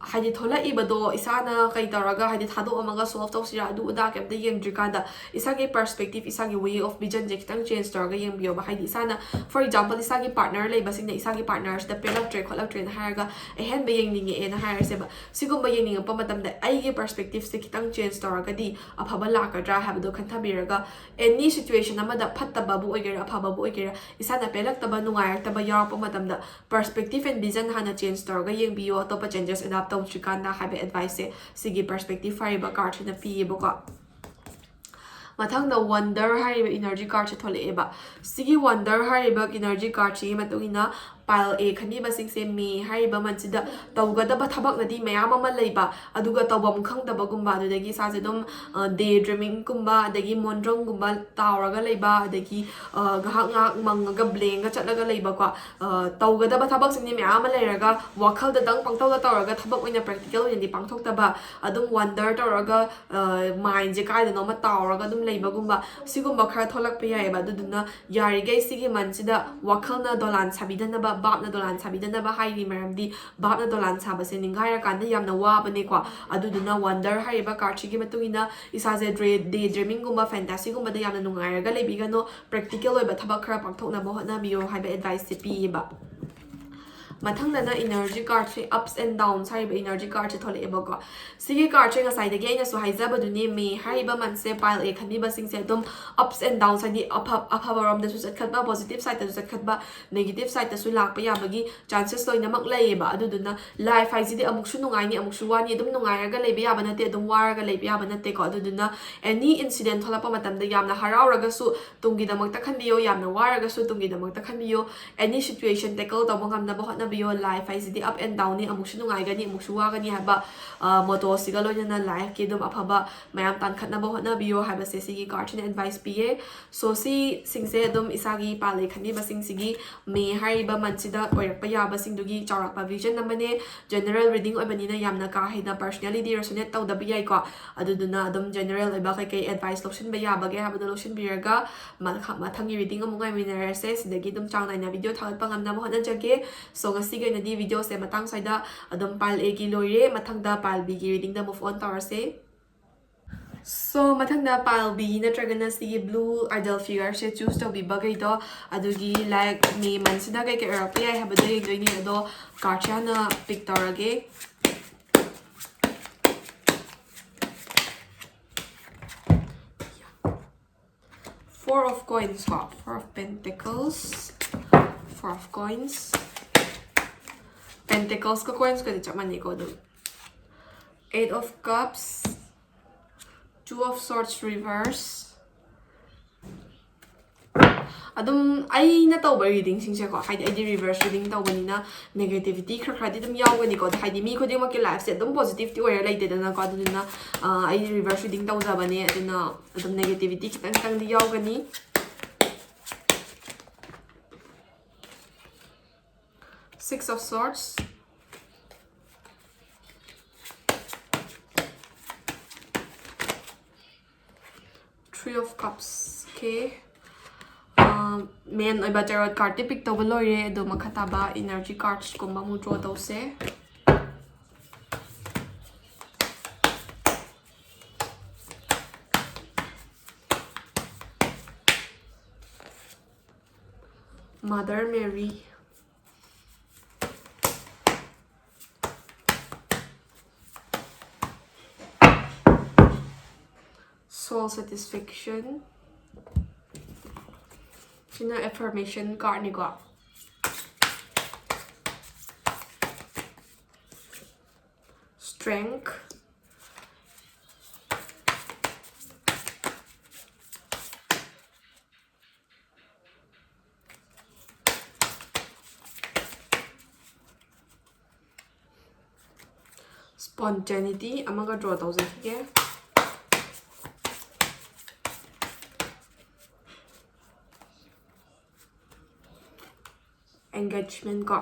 ꯍꯥꯏꯗꯤ ꯊꯣꯛꯂꯛꯏꯕꯗꯣ ꯏꯁꯥꯅ ꯀꯩ ꯇꯧꯔꯒ, ꯍꯥꯏꯗꯤ ꯊꯥꯗꯣꯛꯑꯝꯃꯒ solve ꯇꯧꯁꯤꯔꯥ, ꯑꯗꯨ ꯑꯗꯥ ꯀꯩꯝꯇ ꯌꯦꯡꯗ꯭ꯔꯤꯀꯥꯟꯗ ꯏꯁꯥꯒꯤ perspective, ꯏꯁꯥꯒꯤ way of visionꯁꯦ ꯈꯤꯇꯪ change ꯇꯧꯔꯒ ꯌꯦꯡꯕꯤꯌꯣꯕ꯫ ꯍꯥꯏꯗꯤ ꯏꯁꯥꯅ, for example, ꯏꯁꯥꯒꯤ partner ꯂꯩꯕꯁꯤꯡꯅ ꯏꯁꯥꯒꯤ partnerꯁꯤꯗ ꯄꯦꯜꯂꯛꯇ꯭ꯔꯦ ꯈꯣꯠꯂꯛꯇ꯭ꯔꯦꯅ ꯍꯥꯏꯔꯒ ꯑꯍꯦꯟꯕ ꯌꯦꯡꯅꯤꯡꯉꯛꯑꯦꯅ ꯍꯥꯏꯔꯁꯦꯕ꯫ ꯁꯤꯒꯨꯝꯕ ꯌꯦꯡꯅꯤꯡꯉꯛꯄ ꯃꯇꯝꯗ ꯑꯩꯒꯤ perspectiveꯁꯦ ꯈꯤꯇꯪ change ꯇꯧꯔꯒꯗꯤ ꯑꯐꯕ ꯂꯥꯛꯀꯗ꯭ꯔꯥ ꯍꯥꯏꯕꯗꯣ ꯈꯟꯊꯕꯤꯔꯒ, any situation ꯑꯃꯗ, ꯐꯠꯇꯕꯕꯨ ꯑꯣꯏꯒꯦꯔꯥ ꯑꯐꯕꯕꯨ ꯑꯣꯏꯒꯦꯔꯥ, ꯏꯁꯥꯅ ꯄꯦꯜꯂꯛꯇꯕ, ꯅꯨꯡꯉꯥꯏꯔꯛꯇꯕ ꯌꯥꯎꯔꯛꯄ ꯃꯇꯝꯗ perspective and vision ꯍꯥꯟꯅ change ꯇꯧꯔꯒ ꯌꯦꯡꯕꯤꯌꯣ, ꯑꯇꯣꯞꯄ changes adopt ꯇꯧꯗ꯭ꯔꯤꯀꯥꯟꯗ ꯍꯥꯏꯕ adviceꯁꯦ ꯁꯤꯒꯤ Perspective ꯍꯥꯏꯔꯤꯕ cardꯁꯤꯅ ꯄꯤꯌꯦꯕꯀꯣ꯫ ꯃꯊꯪꯗ Wonder ꯍꯥꯏꯔꯤꯕ energy cardꯁꯦ ꯊꯣꯛꯂꯛꯑꯦꯕ꯫ ꯁꯤꯒꯤ Wonder ꯍꯥꯏꯔꯤꯕ energy cardꯁꯤꯒꯤ ꯃꯇꯨꯡ ꯏꯟꯅ pile A ꯈꯟꯕꯤꯕꯁꯤꯡꯁꯦ ꯃꯦ ꯍꯥꯏꯔꯤꯕ ꯃꯟꯁꯤꯗ ꯇꯧꯒꯗꯕ ꯊꯕꯛꯅꯗꯤ ꯃꯌꯥꯝ ꯑꯃ ꯂꯩꯕ, ꯑꯗꯨꯒ ꯇꯧꯐꯝ ꯈꯪꯗꯕꯒꯨꯝꯕ, ꯑꯗꯨꯗꯒꯤ ꯏꯁꯥꯁꯦ ꯑꯗꯨꯝ ꯗꯦ ꯗ꯭ꯔꯤꯃꯤꯡꯒꯨꯝꯕ, ꯑꯗꯒꯤ ꯃꯣꯟꯗ꯭ꯔꯪꯒꯨꯝꯕ ꯇꯥꯎꯔꯒ ꯂꯩꯕ, ꯑꯗꯒꯤ ꯉꯥꯏꯍꯥꯛ ꯉꯥꯏꯍꯥꯛ ꯃꯪꯉꯒ ꯕ꯭ꯂꯦꯡꯒ ꯆꯠꯂꯒ ꯂꯩꯕꯀꯣ꯫ ꯇꯧꯒꯗꯕ ꯊꯕꯛꯁꯤꯡꯗꯤ ꯃꯌꯥꯝ ꯑꯃ ꯂꯩꯔꯒ ꯋꯥꯈꯜꯗꯗꯪ ꯄꯪꯇꯧꯗ ꯇꯧꯔꯒ ꯊꯕꯛ ꯑꯣꯏꯅ practical ꯑꯣꯏꯅꯗꯤ ꯄꯥꯡꯊꯣꯛꯇꯕ, ꯑꯗꯨꯝ wonder ꯇꯧꯔꯒ mindꯁꯦ ꯀꯥꯏꯗꯅꯣꯃ ꯇꯥꯎꯔꯒ ꯑꯗꯨꯝ ꯂꯩꯕꯒꯨꯝꯕ, ꯁꯤꯒꯨꯝꯕ ꯈꯔ ꯊꯣꯛꯂꯛꯄ ꯌꯥꯏꯑꯕ꯫ ꯑꯗꯨꯗꯨꯅ ꯌꯥꯔꯤꯈꯩ ꯁꯤꯒꯤ ꯃꯟꯁꯤꯗ ꯋꯥꯈꯜꯅ ꯗꯣꯂꯥꯟ ꯁꯥꯕꯤꯗꯅꯕ, ꯚꯥꯞꯅ ꯗꯣꯂꯥꯟ ꯁꯥꯕꯤꯗꯅꯕ ꯍꯥꯏꯔꯤ꯫ ꯃꯔꯝꯗꯤ ꯚꯥꯞꯅ ꯗꯣꯂꯥꯟ ꯁꯥꯕꯁꯦ ꯅꯤꯡꯈꯥꯏꯔꯀꯥꯟꯗ ꯌꯥꯝꯅ ꯋꯥꯕꯅꯦꯀꯣ꯫ ꯑꯗꯨꯗꯨꯅ Wonder ꯍꯥꯏꯔꯤꯕ cardꯁꯤꯒꯤ ꯃꯇꯨꯡ ꯏꯟꯅ ꯏꯁꯥꯁꯦ ꯗ꯭ꯔꯦ ꯗꯦ ꯗ꯭ꯔꯤꯃꯤꯡꯒꯨꯝꯕ, ꯐꯦꯟꯇꯥꯁꯤꯒꯨꯝꯕꯗ ꯌꯥꯝꯅ ꯅꯨꯡꯉꯥꯏꯔꯒ ꯂꯩꯕꯤꯒꯅꯣ, practical ꯑꯣꯏꯕ ꯊꯕꯛ ꯈꯔ ꯄꯥꯡꯊꯣꯛꯅꯕ ꯍꯣꯠꯅꯕꯤꯌꯣ ꯍꯥꯏꯕ adviceꯁꯦ ꯄꯤꯌꯦꯕ꯫ ꯃꯊꯪꯗꯅ energy cardꯁꯦ, ups and downs ꯍꯥꯏꯔꯤꯕ energy cardꯁꯦ ꯊꯣꯛꯂꯛꯑꯦꯕꯀꯣ꯫ ꯁꯤꯒꯤ cardꯁꯦ ꯉꯁꯥꯏꯗꯒꯤ ꯑꯩꯅꯁꯨ ꯍꯥꯏꯖꯕꯗꯨꯅꯤ, ꯃꯦ ꯍꯥꯏꯔꯤꯕ ꯃꯟꯁꯦ pile A ꯈꯟꯕꯤꯕꯁꯤꯡꯁꯦ ꯑꯗꯨꯝ ups and downs, ꯍꯥꯏꯗꯤ ꯑꯐ ꯑꯐꯕꯔꯣꯝꯗꯁꯨ ꯆꯠꯈꯠꯄ, positive sideꯇꯁꯨ ꯆꯠꯈꯠꯄ, negative sideꯇꯁꯨ ꯂꯥꯛꯄ ꯌꯥꯕꯒꯤ chances ꯂꯣꯏꯅꯃꯛ ꯂꯩꯌꯦꯕ꯫ ꯑꯗꯨꯗꯨꯅ life ꯍꯥꯏꯁꯤꯗꯤ ꯑꯃꯨꯛꯁꯨ ꯅꯨꯡꯉꯥꯏꯅꯤ, ꯑꯃꯨꯛꯁꯨ ꯋꯥꯅꯤ, ꯑꯗꯨꯝ ꯅꯨꯡꯉꯥꯏꯔꯒ ꯂꯩꯕ ꯌꯥꯕ ꯅꯠꯇꯦ, ꯑꯗꯨꯝ ꯋꯥꯔꯒ ꯂꯩꯕ ꯌꯥꯕ ꯅꯠꯇꯦꯀꯣ꯫ ꯑꯗꯨꯗꯨꯅ any incident ꯊꯣꯛꯂꯛꯄ ꯃꯇꯝꯗ ꯌꯥꯝꯅ ꯍꯔꯥꯎꯔꯒꯁꯨ ꯇꯨꯡꯒꯤꯗꯃꯛꯇ ꯈꯟꯕꯤꯌꯣ, ꯌꯥꯝꯅ ꯋꯥꯔꯒꯁꯨ ꯇꯨꯡꯒꯤꯗꯃꯛꯇ ꯈꯟꯕꯤꯌꯣ꯫ Any situation tackle ꯇꯧꯕ ꯉꯝꯅꯕ ꯍꯣꯠꯅꯕꯤꯌꯣ꯫ Life ꯍꯥꯏꯁꯤꯗꯤ up and downꯅꯤ, ꯑꯃꯨꯛꯁꯨ ꯅꯨꯡꯉꯥꯏꯒꯅꯤ, ꯑꯃꯨꯛꯁꯨ ꯋꯥꯒꯅꯤ ꯍꯥꯏꯕ ꯃꯣꯇꯣꯁꯤꯒ ꯂꯣꯏꯅꯅ lifeꯀꯤ ꯑꯗꯨꯝ ꯑꯐꯕ ꯃꯌꯥꯝ ꯇꯥꯟꯈꯠꯅꯕ ꯍꯣꯠꯅꯕꯤꯌꯣ ꯍꯥꯏꯕꯁꯦ ꯁꯤꯒꯤ cardꯁꯤꯅ advice ꯄꯤꯌꯦ꯫ So ꯁꯤꯁꯤꯡꯁꯦ ꯑꯗꯨꯝ ꯏꯁꯥꯒꯤ pile A ꯈꯟꯕꯤꯕꯁꯤꯡꯁꯤꯒꯤ ꯃꯦ ꯍꯥꯏꯔꯤꯕ ꯃꯟꯁꯤꯗ ꯑꯣꯏꯔꯛꯄ ꯌꯥꯕꯁꯤꯡꯗꯨꯒꯤ ꯆꯥꯎꯔꯥꯛꯄ vision ꯑꯃꯅꯦ꯫ General reading ꯑꯣꯏꯕꯅꯤꯅ ꯌꯥꯝꯅ ꯀꯥ ꯍꯦꯟꯅ personallyꯗꯤ resonate ꯇꯧꯗꯕ ꯌꯥꯏꯀꯣ꯫ ꯑꯗꯨꯗꯨꯅ ꯑꯗꯨꯝ general ꯑꯣꯏꯕ ꯀꯩꯀꯩ advice ꯂꯧꯁꯤꯟꯕ ꯌꯥꯕꯒꯦ ꯍꯥꯏꯕꯗꯣ ꯂꯧꯁꯤꯟꯕꯤꯔꯒ ꯃꯊꯪ ꯃꯊꯪꯒꯤ reading ꯑꯃꯨꯛ ꯉꯥꯏꯃꯤꯟꯅꯔꯁꯦ꯫ ꯁꯤꯗꯒꯤ ꯑꯗꯨꯝ ꯆꯥꯡ ꯅꯥꯏꯅ video ꯊꯥꯒꯠꯄ ꯉꯝꯅꯕ ꯍꯣꯠꯅꯖꯒꯦ꯫ So ꯉꯁꯤꯒꯤ ꯑꯣꯏꯅꯗꯤ videoꯁꯦ ꯃꯇꯥꯡ ꯁ꯭ꯋꯥꯏꯗ ꯑꯗꯨꯝ pile Aꯒꯤ ꯂꯣꯏꯔꯦ꯫ ꯃꯊꯪꯗ pile Bꯒꯤ readingꯗ move on ꯇꯧꯔꯁꯦ꯫ So ꯃꯊꯪꯗ pile B ꯅꯠꯇ꯭ꯔꯒꯅ ꯁꯤꯒꯤ blue idol figureꯁꯦ choose ꯇꯧꯕꯤꯕꯈꯩꯗꯣ, ꯑꯗꯨꯒꯤ like ꯃꯦ ꯃꯟꯁꯤꯗ ꯀꯩꯀꯩ ꯑꯣꯏꯔꯛꯄ ꯌꯥꯏ ꯍꯥꯏꯕꯗꯣ ꯌꯦꯡꯗꯣꯏꯅꯦ꯫ ꯑꯗꯣ cardꯁꯦ ꯍꯥꯟꯅ pick ꯇꯧꯔꯒꯦ꯫ Four of Coins ꯀꯣ, Four of Pentacles, Four of Coins, Pentaclesꯀ Coinsꯀꯗꯤ ꯆꯞ ꯃꯥꯟꯅꯩꯀꯣ ꯑꯗꯨꯝ꯫ Eight of Cups, Two of Swords reverse. ꯑꯗꯨꯝ ꯑꯩꯅ ꯇꯧꯕ ꯔꯤꯗꯤꯡꯁꯤꯡꯁꯦꯀꯣ, ꯍꯥꯏꯗꯤ ꯑꯩꯗꯤ ꯔꯤꯚꯔꯁ ꯔꯤꯗꯤꯡ ꯇꯧꯕꯅꯤꯅ negativity ꯈꯔ ꯈꯔꯗꯤ ꯑꯗꯨꯝ ꯌꯥꯎꯒꯅꯤꯀꯣ꯫ ꯑꯗꯣ ꯍꯥꯏꯗꯤ ꯃꯤ ꯈꯨꯗꯤꯡꯃꯛꯀꯤ ꯂꯥꯏꯐꯁꯦ ꯑꯗꯨꯝ ꯄꯣꯖꯤꯇꯤꯚꯇꯤ ꯑꯣꯏꯔ ꯂꯩꯇꯦꯗꯅꯀꯣ꯫ ꯑꯗꯨꯗꯨꯅ ꯑ, ꯑꯩꯗꯤ ꯔꯤꯚꯔꯁ ꯔꯤꯗꯤꯡ ꯇꯧꯖꯕꯅꯦ꯫ ꯑꯗꯨꯅ ꯑꯗꯨꯝ negativity ꯈꯤꯇꯪ ꯈꯤꯇꯪꯗꯤ ꯌꯥꯎꯒꯅꯤ꯫ Six of Swords. Three of Cups. Okay. ꯃꯦꯟ ꯑꯣꯏꯕ tarot cardꯇꯤ pick ꯇꯧꯕ ꯂꯣꯏꯔꯦ꯫ ꯑꯗꯣ ꯃꯈꯥ ꯇꯥꯕ energy cardsꯀꯨꯝꯕ ꯑꯃꯨꯛ draw ꯇꯧꯁꯦ꯫ Mother Mary. Soul Satisfaction. ꯁꯤꯅ affirmation cardꯅꯤꯀꯣ꯫ Strength. Spontaneity ꯑꯃꯒ draw ꯇꯧꯖꯈꯤꯒꯦ꯫ Engagement ꯀꯣ꯫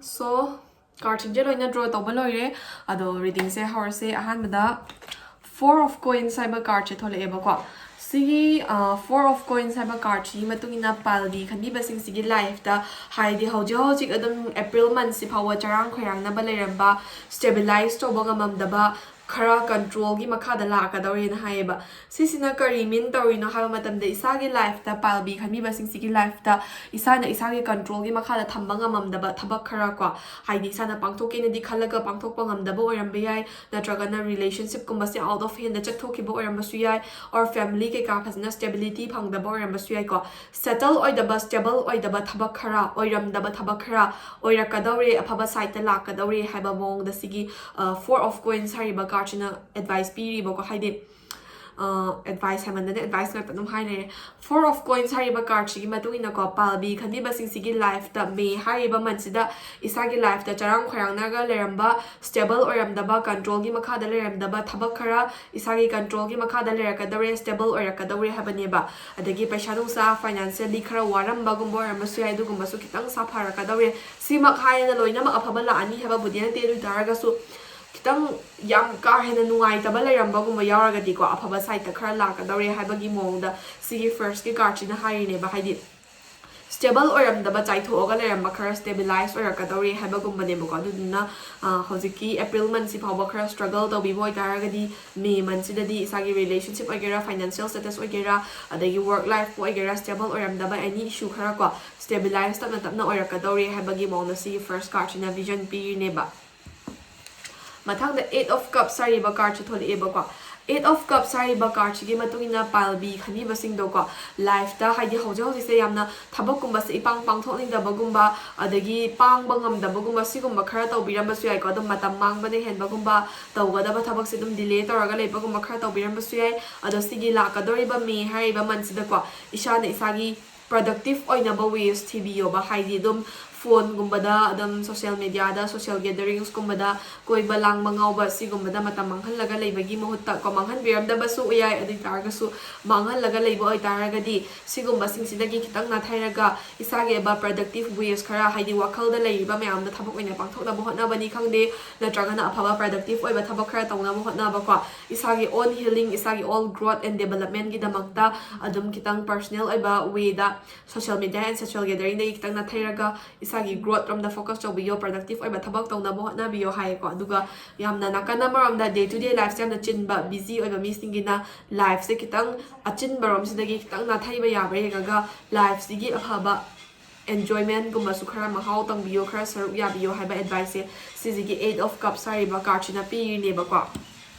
So, cardꯁꯤꯡꯁꯦ ꯂꯣꯏꯅ draw ꯇꯧꯕ ꯂꯣꯏꯔꯦ꯫ ꯑꯗꯣ readingꯁꯦ ꯍꯧꯔꯁꯦ꯫ ꯑꯍꯥꯟꯕꯗ Four of Coins ꯍꯥꯏꯕ cardꯁꯦ ꯊꯣꯛꯂꯛꯑꯦꯕꯀꯣ꯫ ꯁꯤꯒꯤ, ꯑ, Four of Coins ꯍꯥꯏꯕ cardꯁꯤꯒꯤ ꯃꯇꯨꯡ ꯏꯟꯅ pileꯒꯤ ꯈꯟꯕꯤꯕꯁꯤꯡꯁꯤꯒꯤ lifeꯇ, ꯍꯥꯏꯗꯤ ꯍꯧꯖꯤꯛ ꯍꯧꯖꯤꯛ ꯑꯗꯨꯝ April monthꯁꯤ ꯐꯥꯎꯕ ꯆꯔꯥꯡ ꯈꯣꯏꯔꯥꯡꯅꯕ ꯂꯩꯔꯝꯕ, stabilize ꯇꯧꯕ ꯉꯝꯃꯝꯗꯕ, ꯈꯔ ꯀꯟꯇ꯭ꯔꯣꯜꯒꯤ ꯃꯈꯥꯗ ꯂꯥꯛꯀꯗꯧꯔꯦꯅ ꯍꯥꯏꯌꯦꯕ꯫ ꯁꯤꯁꯤꯅ ꯀꯔꯤ ꯃꯤꯟ ꯇꯧꯔꯤꯅꯣ ꯍꯥꯏꯕ ꯃꯇꯝꯗ, ꯏꯁꯥꯒꯤ ꯂꯥꯏꯐꯇ, ꯄꯥꯜꯕꯤ ꯈꯟꯕꯤꯕꯁꯤꯡꯁꯤꯒꯤ ꯂꯥꯏꯐꯇ ꯏꯁꯥꯅ ꯏꯁꯥꯒꯤ ꯀꯟꯇ꯭ꯔꯣꯜꯒꯤ ꯃꯈꯥꯗ ꯊꯝꯕ ꯉꯝꯃꯝꯗꯕ ꯊꯕꯛ ꯈꯔ ꯀꯣ, ꯍꯥꯏꯗꯤ ꯏꯁꯥꯅ ꯄꯥꯡꯊꯣꯛꯀꯦꯅꯗꯤ ꯈꯜꯂꯒ ꯄꯥꯡꯊꯣꯛꯄ ꯉꯝꯗꯕ ꯑꯣꯏꯔꯝꯕ ꯌꯥꯏ, ꯅꯠꯇ꯭ꯔꯒꯅ ꯔꯤꯂꯦꯁꯟꯁꯤꯞꯀꯨꯝꯕꯁꯦ ꯑꯥꯎꯠ ꯑꯣꯐ ꯍꯦꯟꯗ ꯆꯠꯊꯣꯛꯈꯤꯕ ꯑꯣꯏꯔꯝꯕꯁꯨ ꯌꯥꯏ, ꯑꯣꯔ ꯐꯦꯃꯤꯂꯤ ꯀꯩꯀꯥ ꯐꯖꯅ ꯁ꯭ꯇꯦꯕꯤꯂꯤꯇꯤ ꯐꯪꯗꯕ ꯑꯣꯏꯔꯝꯕꯁꯨ ꯌꯥꯏꯀꯣ꯫ ꯁꯦꯇꯜ ꯑꯣꯏꯗꯕ, ꯁ꯭ꯇꯦꯕꯜ ꯑꯣꯏꯗꯕ ꯊꯕꯛ ꯈꯔ, ꯑꯣꯏꯔꯝꯗꯕ ꯊꯕꯛ ꯈꯔ ꯑꯣꯏꯔꯛꯀꯗꯧꯔꯦ, ꯑꯐꯕ ꯁꯥꯏꯠꯇ ꯂꯥꯛꯀꯗꯧꯔꯦ ꯍꯥꯏꯕ ꯃꯑꯣꯡꯗ ꯁꯤꯒꯤ ꯐꯣꯔ ꯑꯣꯐ ꯀꯣꯏꯟꯁ ꯍꯥꯏꯔꯤꯕ ꯀꯥꯔꯠꯁꯤꯅ ꯑꯦꯗꯚꯥꯏꯁ ꯄꯤꯔꯤꯕꯀꯣ꯫ ꯍꯥꯏꯗꯤ ꯑꯦꯗꯚꯥꯏꯁ ꯍꯥꯏꯃꯟꯗꯅ ꯑꯦꯗꯚꯥꯏꯁ ꯉꯥꯛꯇ ꯑꯗꯨꯝ ꯍꯥꯏ ꯂꯩꯔꯦ꯫ ꯐꯣꯔ ꯑꯣꯐ ꯀꯣꯏꯟꯁ ꯍꯥꯏꯔꯤꯕ ꯀꯥꯔꯠꯁꯤꯒꯤ ꯃꯇꯨꯡ ꯏꯟꯅꯀꯣ, ꯄꯥꯜꯕꯤ ꯈꯟꯕꯤꯕꯁꯤꯡꯁꯤꯒꯤ ꯂꯥꯏꯐꯇ ꯃꯦ ꯍꯥꯏꯔꯤꯕ ꯃꯟꯁꯤꯗ ꯏꯁꯥꯒꯤ ꯂꯥꯏꯐꯇ ꯆꯔꯥꯡ ꯈꯣꯏꯔꯥꯡꯅꯔꯒ ꯂꯩꯔꯝꯕ, ꯁ꯭ꯇꯦꯕꯜ ꯑꯣꯏꯔꯝꯗꯕ, ꯀꯟꯇ꯭ꯔꯣꯜꯒꯤ ꯃꯈꯥꯗ ꯂꯩꯔꯝꯗꯕ ꯊꯕꯛ ꯈꯔ ꯏꯁꯥꯒꯤ ꯀꯟꯇ꯭ꯔꯣꯜꯒꯤ ꯃꯈꯥꯗ ꯂꯩꯔꯛꯀꯗꯧꯔꯦ, ꯁ꯭ꯇꯦꯕꯜ ꯑꯣꯏꯔꯛꯀꯗꯧꯔꯦ ꯍꯥꯏꯕꯅꯦꯕ꯫ ꯑꯗꯒꯤ ꯄꯩꯁꯥ ꯅꯨꯡꯁꯥ, ꯐꯥꯏꯅꯥꯟꯁꯤꯌꯦꯜꯂꯤ ꯈꯔ ꯋꯥꯔꯝꯕꯒꯨꯝꯕ ꯑꯣꯏꯔꯝꯕꯁꯨ ꯌꯥꯏ, ꯑꯗꯨꯒꯨꯝꯕꯁꯨ ꯈꯤꯇꯪ ꯁꯥꯐꯔꯛꯀꯗꯧꯔꯦ꯫ ꯁꯤꯃꯛ ꯍꯥꯏꯅ ꯂꯣꯏꯅꯃꯛ ꯑꯐꯕ ꯂꯥꯛꯑꯅꯤ ꯍꯥꯏꯕꯕꯨꯗꯤ ꯅꯠꯇꯦ, ꯑꯗꯨ ꯑꯣꯏ ꯇꯥꯔꯒꯁꯨ ꯈꯤꯇꯪ ꯌꯥꯝ ꯀꯥ ꯍꯦꯟꯅ ꯅꯨꯡꯉꯥꯏꯇꯕ ꯂꯩꯔꯝꯕꯒꯨꯝꯕ ꯌꯥꯎꯔꯒꯗꯤꯀꯣ, ꯑꯐꯕ ꯁꯥꯏꯠꯇ ꯈꯔ ꯂꯥꯛꯀꯗꯧꯔꯦ ꯍꯥꯏꯕꯒꯤ ꯃꯑꯣꯡꯗ ꯁꯤꯒꯤ ꯐꯥꯔꯁꯀꯤ ꯀꯥꯔꯠꯁꯤꯅ ꯍꯥꯏꯔꯤꯅꯦꯕ꯫ ꯍꯥꯏꯗꯤ ꯁ꯭ꯇꯦꯕꯜ ꯑꯣꯏꯔꯝꯗꯕ, ꯆꯥꯏꯊꯣꯛꯑꯒ ꯂꯩꯔꯝꯕ ꯈꯔ ꯁ꯭ꯇꯦꯕꯤꯂꯥꯏꯁ ꯑꯣꯏꯔꯛꯀꯗꯧꯔꯦ ꯍꯥꯏꯕꯒꯨꯝꯕꯅꯦꯕꯀꯣ꯫ ꯑꯗꯨꯗꯨꯅ ꯑ, ꯍꯧꯖꯤꯛꯀꯤ ꯑꯦꯄ꯭ꯔꯤꯜ ꯃꯟꯁꯤ ꯐꯥꯎꯕ ꯈꯔ ꯁ꯭ꯇ꯭ꯔꯒꯜ ꯇꯧꯕꯤꯕ ꯑꯣꯏꯇꯥꯔꯒꯗꯤ, ꯃꯦ ꯃꯟꯁꯤꯗꯗꯤ ꯏꯁꯥꯒꯤ ꯔꯤꯂꯦꯁꯟꯁꯤꯞ ꯑꯣꯏꯒꯦꯔꯥ, ꯐꯥꯏꯅꯥꯟꯁꯤꯌꯦꯜ ꯁ꯭ꯇꯦꯇꯁ ꯑꯣꯏꯒꯦꯔꯥ, ꯑꯗꯒꯤ ꯋꯔꯛ ꯂꯥꯏꯐꯄꯨ ꯑꯣꯏꯒꯦꯔꯥ, ꯁ꯭ꯇꯦꯕꯜ ꯑꯣꯏꯔꯝꯗꯕ ꯑꯦꯅꯤ ꯏꯁꯨ ꯈꯔ ꯀꯣ, ꯁ꯭ꯇꯦꯕꯤꯂꯥꯏꯁ ꯇꯞꯅ ꯇꯞꯅ ꯑꯣꯏꯔꯛꯀꯗꯧꯔꯦ ꯍꯥꯏꯕꯒꯤ ꯃꯑꯣꯡꯗ ꯁꯤꯒꯤ ꯐꯥꯔꯁ ꯀꯥꯔꯠꯁꯤꯅ ꯚꯤꯖꯟ ꯄꯤꯔꯤꯅꯦꯕ꯫ ꯃꯊꯪꯗ ꯑꯦꯠ ꯑꯣꯐ ꯀꯞꯁ ꯍꯥꯏꯔꯤꯕ ꯀꯥꯔꯠꯁꯦ ꯊꯣꯛꯂꯛꯑꯦꯕꯀꯣ꯫ ꯑꯦꯠ ꯑꯣꯐ ꯀꯞꯁ ꯍꯥꯏꯔꯤꯕ ꯀꯥꯔꯠꯁꯤꯒꯤ ꯃꯇꯨꯡ ꯏꯟꯅ ꯄꯥꯜꯕꯤ ꯈꯟꯕꯤꯕꯁꯤꯡꯗꯣꯀꯣ, ꯂꯥꯏꯐꯇ, ꯍꯥꯏꯗꯤ ꯍꯧꯖꯤꯛ ꯍꯧꯖꯤꯛꯁꯦ ꯌꯥꯝꯅ ꯊꯕꯛꯀꯨꯝꯕꯁꯦ ꯏꯄꯥꯡ ꯄꯥꯡꯊꯣꯛꯅꯤꯡꯗꯕꯒꯨꯝꯕ, ꯑꯗꯒꯤ ꯄꯥꯡꯕ ꯉꯝꯗꯕꯒꯨꯝꯕ, ꯁꯤꯒꯨꯝꯕ ꯈꯔ ꯇꯧꯕꯤꯔꯝꯕꯁꯨ ꯌꯥꯏꯀꯣ꯫ ꯑꯗꯨꯝ ꯃꯇꯝ ꯃꯥꯡꯕꯅ ꯍꯦꯟꯕꯒꯨꯝꯕ, ꯇꯧꯒꯗꯕ ꯊꯕꯛꯁꯦ ꯑꯗꯨꯝ ꯗꯤꯂꯦ ꯇꯧꯔꯒ ꯂꯩꯕꯒꯨꯝꯕ ꯈꯔ ꯇꯧꯕꯤꯔꯝꯕꯁꯨ ꯌꯥꯏ꯫ ꯑꯗꯣ ꯁꯤꯒꯤ ꯂꯥꯛꯀꯗꯧꯔꯤꯕ ꯃꯦ ꯍꯥꯏꯔꯤꯕ ꯃꯟꯁꯤꯗꯀꯣ, ꯏꯁꯥꯅ ꯏꯁꯥꯒꯤ ꯄ꯭ꯔꯗꯛꯇꯤꯞ ꯑꯣꯏꯅꯕ ꯋꯦꯁ ꯊꯤꯕꯤꯌꯣꯕ꯫ ꯍꯥꯏꯗꯤ ꯑꯗꯨꯝ ꯐꯣꯟꯒꯨꯝꯕꯗ, ꯑꯗꯨꯝ ꯁꯣꯁꯤꯌꯦꯜ ꯃꯦꯗꯤꯌꯥꯗ, ꯁꯣꯁꯤꯌꯦꯜ ꯒꯦꯗꯔꯤꯡꯁꯀꯨꯝꯕꯗ ꯀꯣꯏꯕ ꯂꯥꯡꯕ ꯉꯥꯎꯕ, ꯁꯤꯒꯨꯝꯕꯗ ꯃꯇꯝ ꯃꯥꯡꯍꯜꯂꯒ ꯂꯩꯕꯒꯤ ꯃꯍꯨꯠꯇ ꯀꯣ, ꯃꯥꯡꯍꯟꯕꯤꯔꯝꯗꯕꯁꯨ ꯌꯥꯏ, ꯑꯗꯨ ꯑꯣꯏ ꯇꯥꯔꯒꯁꯨ ꯃꯥꯡꯍꯜꯂꯒ ꯂꯩꯕ ꯑꯣꯏꯇꯥꯔꯒꯗꯤ, ꯁꯤꯒꯨꯝꯕꯁꯤꯡꯁꯤꯗꯒꯤ ꯈꯤꯇꯪ ꯅꯥꯊꯩꯔꯒ ꯏꯁꯥꯒꯤ ꯑꯣꯏꯕ ꯄ꯭ꯔꯗꯛꯇꯤꯞ ꯋꯦꯁ ꯈꯔ, ꯍꯥꯏꯗꯤ ꯋꯥꯈꯜꯗ ꯂꯩꯔꯤꯕ ꯃꯌꯥꯝꯗꯣ ꯊꯕꯛ ꯑꯣꯏꯅ ꯄꯥꯡꯊꯣꯛꯅꯕ ꯍꯣꯠꯅꯕꯅꯤ ꯈꯪꯗꯦ, ꯅꯠꯇ꯭ꯔꯒꯅ ꯑꯐꯕ ꯄ꯭ꯔꯗꯛꯇꯤꯞ ꯑꯣꯏꯕ ꯊꯕꯛ ꯈꯔ ꯇꯧꯅꯕ ꯍꯣꯠꯅꯕꯀꯣ, ꯏꯁꯥꯒꯤ ꯑꯣꯟ ꯍꯤꯂꯤꯡ, ꯏꯁꯥꯒꯤ ꯑꯣꯜ ꯒ꯭ꯔꯣꯠ ꯑꯦꯟ ꯗꯦꯕꯂꯞꯃꯦꯟꯒꯤꯗꯃꯛꯇ ꯑꯗꯨꯝ ꯈꯤꯇꯪ ꯄꯔꯁꯅꯦꯜ ꯑꯣꯏꯕ ꯋꯦꯗ ꯁꯣꯁꯤꯌꯦꯜ ꯃꯦꯗꯤꯌꯥ ꯑꯦꯟ ꯁꯣꯁꯤꯌꯦꯜ ꯒꯦꯗꯔꯤꯡꯗꯒꯤ ꯈꯤꯇꯪ ꯅꯥꯊꯩꯔꯒ ꯏꯁꯥꯒꯤ growth ꯔꯣꯝꯗ focus ꯇꯧꯕꯤꯌꯣ, productive ꯑꯣꯏꯕ ꯊꯕꯛ ꯇꯧꯅꯕ ꯍꯣꯠꯅꯕꯤꯌꯣ ꯍꯥꯏꯌꯦꯀꯣ꯫ ꯑꯗꯨꯒ ꯌꯥꯝꯅ ꯅꯥꯀꯟ ꯑꯃꯔꯣꯝꯗ day to day lifeꯁꯦ ꯌꯥꯝꯅ ꯆꯤꯟꯕ, busy ꯑꯣꯏꯕ ꯃꯤꯁꯤꯡꯒꯤꯅ lifeꯁꯦ ꯈꯤꯇꯪ ꯑꯆꯤꯟꯕꯔꯣꯝꯁꯤꯗꯒꯤ ꯈꯤꯇꯪ ꯅꯥꯊꯩꯕ ꯌꯥꯕ꯭ꯔꯥ ꯌꯦꯡꯉꯒ lifeꯁꯤꯒꯤ ꯑꯐꯕ enjoymentꯒꯨꯝꯕꯁꯨ ꯈꯔ ꯃꯍꯥꯎ ꯇꯪꯕꯤꯌꯣ, ꯈꯔ ꯁꯔꯨꯛ ꯌꯥꯕꯤꯌꯣ ꯍꯥꯏꯕ adviceꯁꯦ ꯁꯤꯁꯤꯒꯤ Eight of Cups ꯍꯥꯏꯔꯤꯕ cardꯁꯤꯅ ꯄꯤꯔꯤꯅꯦꯕꯀꯣ꯫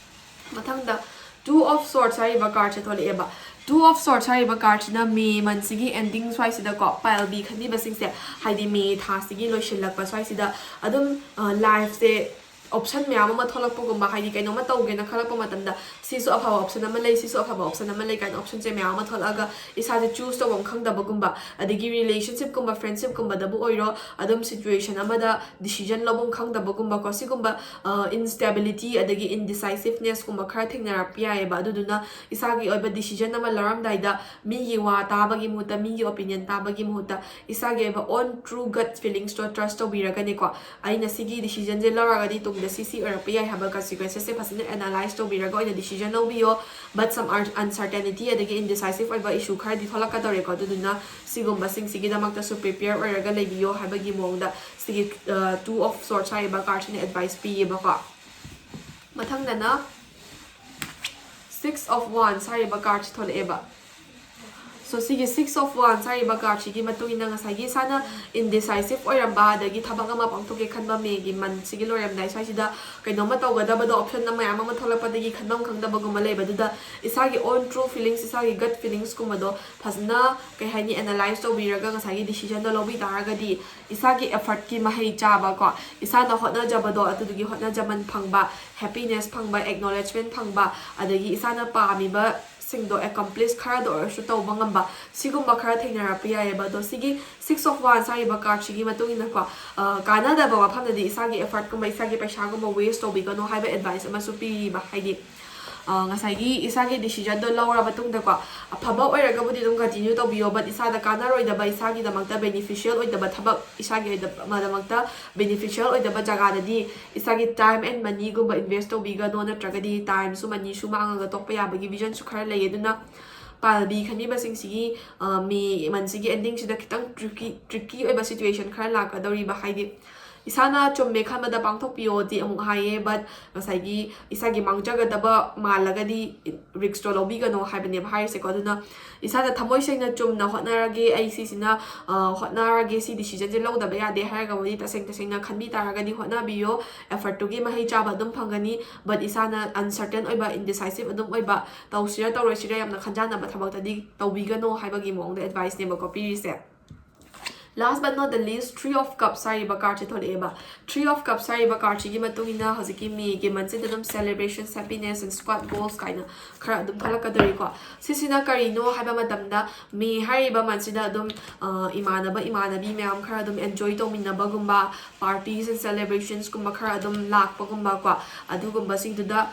ꯃꯊꯪꯗ Two of Swords ꯍꯥꯏꯔꯤꯕ cardꯁꯦ ꯊꯣꯛꯂꯛꯑꯦꯕ꯫ Two of Swords ꯍꯥꯏꯔꯤꯕ cardꯁꯤꯅ May monthꯁꯤꯒꯤ ending ꯁ꯭ꯋꯥꯏꯁꯤꯗꯀꯣ, pile B ꯈꯟꯕꯤꯕꯁꯤꯡꯁꯦ, ꯍꯥꯏꯗꯤ May ꯊꯥꯁꯤꯒꯤ ꯂꯣꯏꯁꯤꯜꯂꯛꯄ ꯁ꯭ꯋꯥꯏꯁꯤꯗ ꯑꯗꯨꯝ lifeꯁꯦ option ꯃꯌꯥꯝ ꯑꯃ ꯊꯣꯛꯂꯛꯄꯒꯨꯝꯕ, ꯍꯥꯏꯗꯤ ꯀꯩꯅꯣꯝꯃ ꯇꯧꯒꯦꯅ ꯈꯜꯂꯛꯄ ꯃꯇꯝꯗ ꯁꯤꯁꯨ ꯑꯐꯕ option ꯑꯃ ꯂꯩ, ꯁꯤꯁꯨ ꯑꯐꯕ option ꯑꯃ ꯂꯩ ꯀꯥꯏꯅ optionꯁꯦ ꯃꯌꯥꯝ ꯑꯃ ꯊꯣꯛꯂꯛꯑꯒ ꯏꯁꯥꯁꯦ choose ꯇꯧꯐꯝ ꯈꯪꯗꯕꯒꯨꯝꯕ, ꯑꯗꯒꯤ relationshipꯀꯨꯝꯕ friendshipꯀꯨꯝꯕꯗꯕꯨ ꯑꯣꯏꯔꯣ, ꯑꯗꯨꯝ situation ꯑꯃꯗ decision ꯂꯧꯐꯝ ꯈꯪꯗꯕꯒꯨꯝꯕꯀꯣ, ꯁꯤꯒꯨꯝꯕ instability ꯑꯗꯒꯤ indecisivenessꯀꯨꯝꯕ ꯈꯔ ꯊꯦꯡꯅꯔꯛꯄ ꯌꯥꯏꯑꯕ꯫ ꯑꯗꯨꯗꯨꯅ ꯏꯁꯥꯒꯤ ꯑꯣꯏꯕ decision ꯑꯃ ꯂꯧꯔꯝꯗꯥꯏꯗ ꯃꯤꯒꯤ ꯋꯥ ꯇꯥꯕꯒꯤ ꯃꯍꯨꯠꯇ, ꯃꯤꯒꯤ opinion ꯇꯥꯕꯒꯤ ꯃꯍꯨꯠꯇ ꯏꯁꯥꯒꯤ ꯑꯣꯏꯕ own true gut feelingsꯇꯣ trust ꯇꯧꯕꯤꯔꯒꯅꯦꯀꯣ, ꯑꯩꯅ ꯁꯤꯒꯤ decisionꯁꯦ ꯂꯧꯔꯒꯗꯤ ꯇꯨꯡꯗ ꯁꯤ ꯁꯤ ꯑꯣꯏꯔꯛꯄ ꯌꯥꯏ ꯍꯥꯏꯕ consequencesꯁꯦ ꯐꯖꯅ analyze ꯇꯧꯕꯤꯔꯒ ꯑꯣꯏꯅ decision ꯂꯧꯕꯤꯌꯣ꯫ But some uncertainty ꯑꯗꯒꯤ indecisive ꯑꯣꯏꯕ issue ꯈꯔꯗꯤ ꯊꯣꯛꯂꯛꯀꯗꯧꯔꯦꯀꯣ꯫ ꯑꯗꯨꯗꯨꯅ ꯁꯤꯒꯨꯝꯕꯁꯤꯡꯁꯤꯒꯤꯗꯃꯛꯇꯁꯨ prepare ꯑꯣꯏꯔꯒ ꯂꯩꯕꯤꯌꯣ ꯍꯥꯏꯕꯒꯤ ꯃꯑꯣꯡꯗ ꯁꯤꯒꯤ Two of Swords ꯍꯥꯏꯔꯤꯕ cardꯁꯤꯅ advice ꯄꯤꯌꯦꯕꯀꯣ꯫ ꯃꯊꯪꯗꯅ Six of Wands ꯍꯥꯏꯔꯤꯕ cardꯁꯤ ꯊꯣꯛꯂꯛꯑꯦꯕ꯫ So ꯁꯤꯒꯤ Six of Wands ꯍꯥꯏꯔꯤꯕ cardꯁꯤꯒꯤ ꯃꯇꯨꯡ ꯏꯟꯅ ꯉꯁꯥꯏꯒꯤ ꯏꯁꯥꯅ indecisive ꯑꯣꯏꯔꯝꯕ, ꯑꯗꯒꯤ ꯊꯕꯛ ꯑꯃ ꯄꯥꯡꯊꯣꯛꯀꯦ ꯈꯟꯕ Mayꯒꯤ monthꯁꯤꯒꯤ ꯂꯣꯏꯔꯝꯗꯥꯏ ꯁ꯭ꯋꯥꯏꯁꯤꯗ ꯀꯩꯅꯣꯝꯃ ꯇꯧꯒꯗꯕꯗꯣ option ꯃꯌꯥꯝ ꯑꯃ ꯊꯣꯛꯂꯛꯄꯗꯒꯤ ꯈꯟꯐꯝ ꯈꯪꯗꯕꯒꯨꯝꯕ ꯂꯩꯕꯗꯨꯗ ꯏꯁꯥꯒꯤ own true feelings, ꯏꯁꯥꯒꯤ gut feelingsꯀꯨꯝꯕꯗꯣ ꯐꯖꯅ, ꯀꯩ ꯍꯥꯏꯅꯤ, analyze ꯇꯧꯕꯤꯔꯒ ꯉꯁꯥꯏꯒꯤ decisionꯗꯣ ꯂꯧꯕꯤ ꯇꯥꯔꯒꯗꯤ ꯏꯁꯥꯒꯤ effortꯀꯤ ꯃꯍꯩ ꯆꯥꯕꯀꯣ, ꯏꯁꯥꯅ ꯍꯣꯠꯅꯖꯕꯗꯣ ꯑꯗꯨꯗꯨꯒꯤ ꯍꯣꯠꯅꯖꯃꯟ ꯐꯪꯕ, happiness ꯐꯪꯕ, acknowledgement ꯐꯪꯕ, ꯑꯗꯒꯤ ꯏꯁꯥꯅ ꯄꯥꯝꯃꯤꯕꯁꯤꯡꯗꯣ accomplish ꯈꯔꯗ ꯑꯣꯏꯔꯁꯨ ꯇꯧꯕ ꯉꯝꯕ, ꯁꯤꯒꯨꯝꯕ ꯈꯔ ꯊꯦꯡꯅꯔꯛꯄ ꯌꯥꯏꯑꯕ꯫ ꯑꯗꯣ ꯁꯤꯒꯤ Six of Wands ꯍꯥꯏꯔꯤꯕ cardꯁꯤꯒꯤ ꯃꯇꯨꯡ ꯏꯟꯅꯀꯣ, ꯑ, ꯀꯥꯟꯅꯗꯕ ꯃꯐꯝꯗꯗꯤ ꯏꯁꯥꯒꯤ effortꯀꯨꯝꯕ, ꯏꯁꯥꯒꯤ ꯄꯩꯁꯥꯒꯨꯝꯕ waste ꯇꯧꯕꯤꯒꯅꯣ ꯍꯥꯏꯕ advice ꯑꯃꯁꯨ ꯄꯤꯔꯤꯕ꯫ ꯍꯥꯏꯗꯤ, ꯑ, ꯉꯁꯥꯏꯒꯤ ꯏꯁꯥꯒꯤ decisionꯗꯣ ꯂꯧꯔꯕ ꯃꯇꯨꯡꯗꯀꯣ, ꯑꯐꯕ ꯑꯣꯏꯔꯒꯕꯨꯗꯤ ꯑꯗꯨꯝ continue ꯇꯧꯕꯤꯌꯣ, but ꯏꯁꯥꯗ ꯀꯥꯟꯅꯔꯣꯏꯗꯕ, ꯏꯁꯥꯒꯤꯗꯃꯛꯇ beneficial ꯑꯣꯏꯗꯕ ꯊꯕꯛ, ꯏꯁꯥꯒꯤ ꯑꯣꯏꯗꯕ, ꯃꯗꯃꯛꯇ beneficial ꯑꯣꯏꯗꯕ ꯖꯒꯥꯗꯗꯤ ꯏꯁꯥꯒꯤ time and moneyꯒꯨꯝꯕ invest ꯇꯧꯕꯤꯒꯅꯣ, ꯅꯠꯇ꯭ꯔꯒꯗꯤ timeꯁꯨ moneyꯁꯨ ꯃꯥꯡꯉꯒ ꯇꯣꯛꯄ ꯌꯥꯕꯒꯤ visionꯁꯨ ꯈꯔ ꯂꯩ꯫ ꯑꯗꯨꯅ ꯄꯥꯜꯕꯤ ꯈꯟꯕꯤꯕꯁꯤꯡꯁꯤꯒꯤ ꯃꯦ ꯃꯟꯁꯤꯒꯤ ꯑꯦꯟꯗꯤꯡꯁꯤꯗ ꯈꯤꯇꯪ ꯇ꯭ꯔꯤꯀꯤ ꯇ꯭ꯔꯤꯀꯤ ꯑꯣꯏꯕ ꯁꯤꯆꯨꯋꯦꯁꯟ ꯈꯔ ꯂꯥꯛꯀꯗꯧꯔꯤꯕ, ꯍꯥꯏꯗꯤ ꯏꯁꯥꯅ ꯆꯨꯝꯃꯦ ꯈꯟꯕꯗ ꯄꯥꯡꯊꯣꯛꯄꯤꯌꯣꯗꯤ ꯑꯃꯨꯛ ꯍꯥꯏꯌꯦ, ꯕꯠ ꯉꯁꯥꯏꯒꯤ ꯏꯁꯥꯒꯤ ꯃꯥꯡꯖꯒꯗꯕ ꯃꯥꯜꯂꯒꯗꯤ ꯔꯤꯛꯁꯇꯣ ꯂꯧꯕꯤꯒꯅꯣ ꯍꯥꯏꯕꯅꯦꯕ ꯍꯥꯏꯔꯤꯁꯦꯀꯣ꯫ ꯑꯗꯨꯅ ꯏꯁꯥꯅ ꯊꯃꯣꯏ ꯁꯦꯡꯅ ꯆꯨꯝꯅ ꯍꯣꯠꯅꯔꯒꯦ, ꯑꯩ ꯁꯤꯁꯤꯅ ꯍꯣꯠꯅꯔꯒꯦ, ꯁꯤ ꯗꯤꯁꯤꯖꯟꯁꯦ ꯂꯧꯗꯕ ꯌꯥꯗꯦ ꯍꯥꯏꯔꯒꯕꯨꯗꯤ ꯇꯁꯦꯡ ꯇꯁꯦꯡꯅ ꯈꯟꯕꯤ ꯇꯥꯔꯒꯗꯤ ꯍꯣꯠꯅꯕꯤꯌꯣ, ꯑꯦꯐꯔꯠꯇꯨꯒꯤ ꯃꯍꯩ ꯆꯥꯕ ꯑꯗꯨꯝ ꯐꯪꯒꯅꯤ꯫ ꯕꯠ ꯏꯁꯥꯅ ꯑꯟꯁꯔꯇꯦꯟ ꯑꯣꯏꯕ, ꯏꯟꯗꯤꯁꯥꯏꯁꯤꯞ ꯑꯗꯨꯝ ꯑꯣꯏꯕ, ꯇꯧꯁꯤꯔ ꯇꯧꯔꯣꯏꯁꯤꯔ ꯌꯥꯝꯅ ꯈꯟꯖꯥꯟꯅꯕ ꯊꯕꯛꯇꯗꯤ ꯇꯧꯕꯤꯒꯅꯣ ꯍꯥꯏꯕꯒꯤ ꯃꯑꯣꯡꯗ ꯑꯦꯗꯚꯥꯏꯁꯅꯦꯕꯀꯣ ꯄꯤꯔꯤꯁꯦ꯫ Last but not the least, Three of Cups ꯍꯥꯏꯔꯤꯕ ꯀꯥꯔꯠꯁꯦ ꯊꯣꯛꯂꯛꯑꯦꯕ꯫ Three of Cups ꯍꯥꯏꯔꯤꯕ ꯀꯥꯔꯠꯁꯤꯒꯤ ꯃꯇꯨꯡ ꯏꯟꯅ ꯍꯧꯖꯤꯛꯀꯤ ꯃꯦꯒꯤ ꯃꯟꯁꯤꯗ ꯑꯗꯨꯝ celebrations, happiness and squad goals ꯀꯥꯏꯅ ꯈꯔ ꯑꯗꯨꯝ ꯊꯣꯛꯂꯛꯀꯗꯧꯔꯤꯀꯣ꯫ ꯁꯤꯁꯤꯅ ꯀꯔꯤꯅꯣ ꯍꯥꯏꯕ ꯃꯇꯝꯗ, ꯃꯦ ꯍꯥꯏꯔꯤꯕ ꯃꯟꯁꯤꯗ ꯑꯗꯨꯝ ꯏꯃꯥꯟꯅꯕ ꯏꯃꯥꯟꯅꯕꯤ ꯃꯌꯥꯝ ꯈꯔ ꯑꯗꯨꯝ ꯑꯦꯟꯖꯣꯏ ꯇꯧꯃꯤꯟꯅꯕꯒꯨꯝꯕ, parties and celebrationsꯀꯨꯝꯕ ꯈꯔ ꯑꯗꯨꯝ ꯂꯥꯛꯄꯒꯨꯝꯕꯀꯣ꯫ ꯑꯗꯨꯒꯨꯝꯕꯁꯤꯡꯗꯨꯗ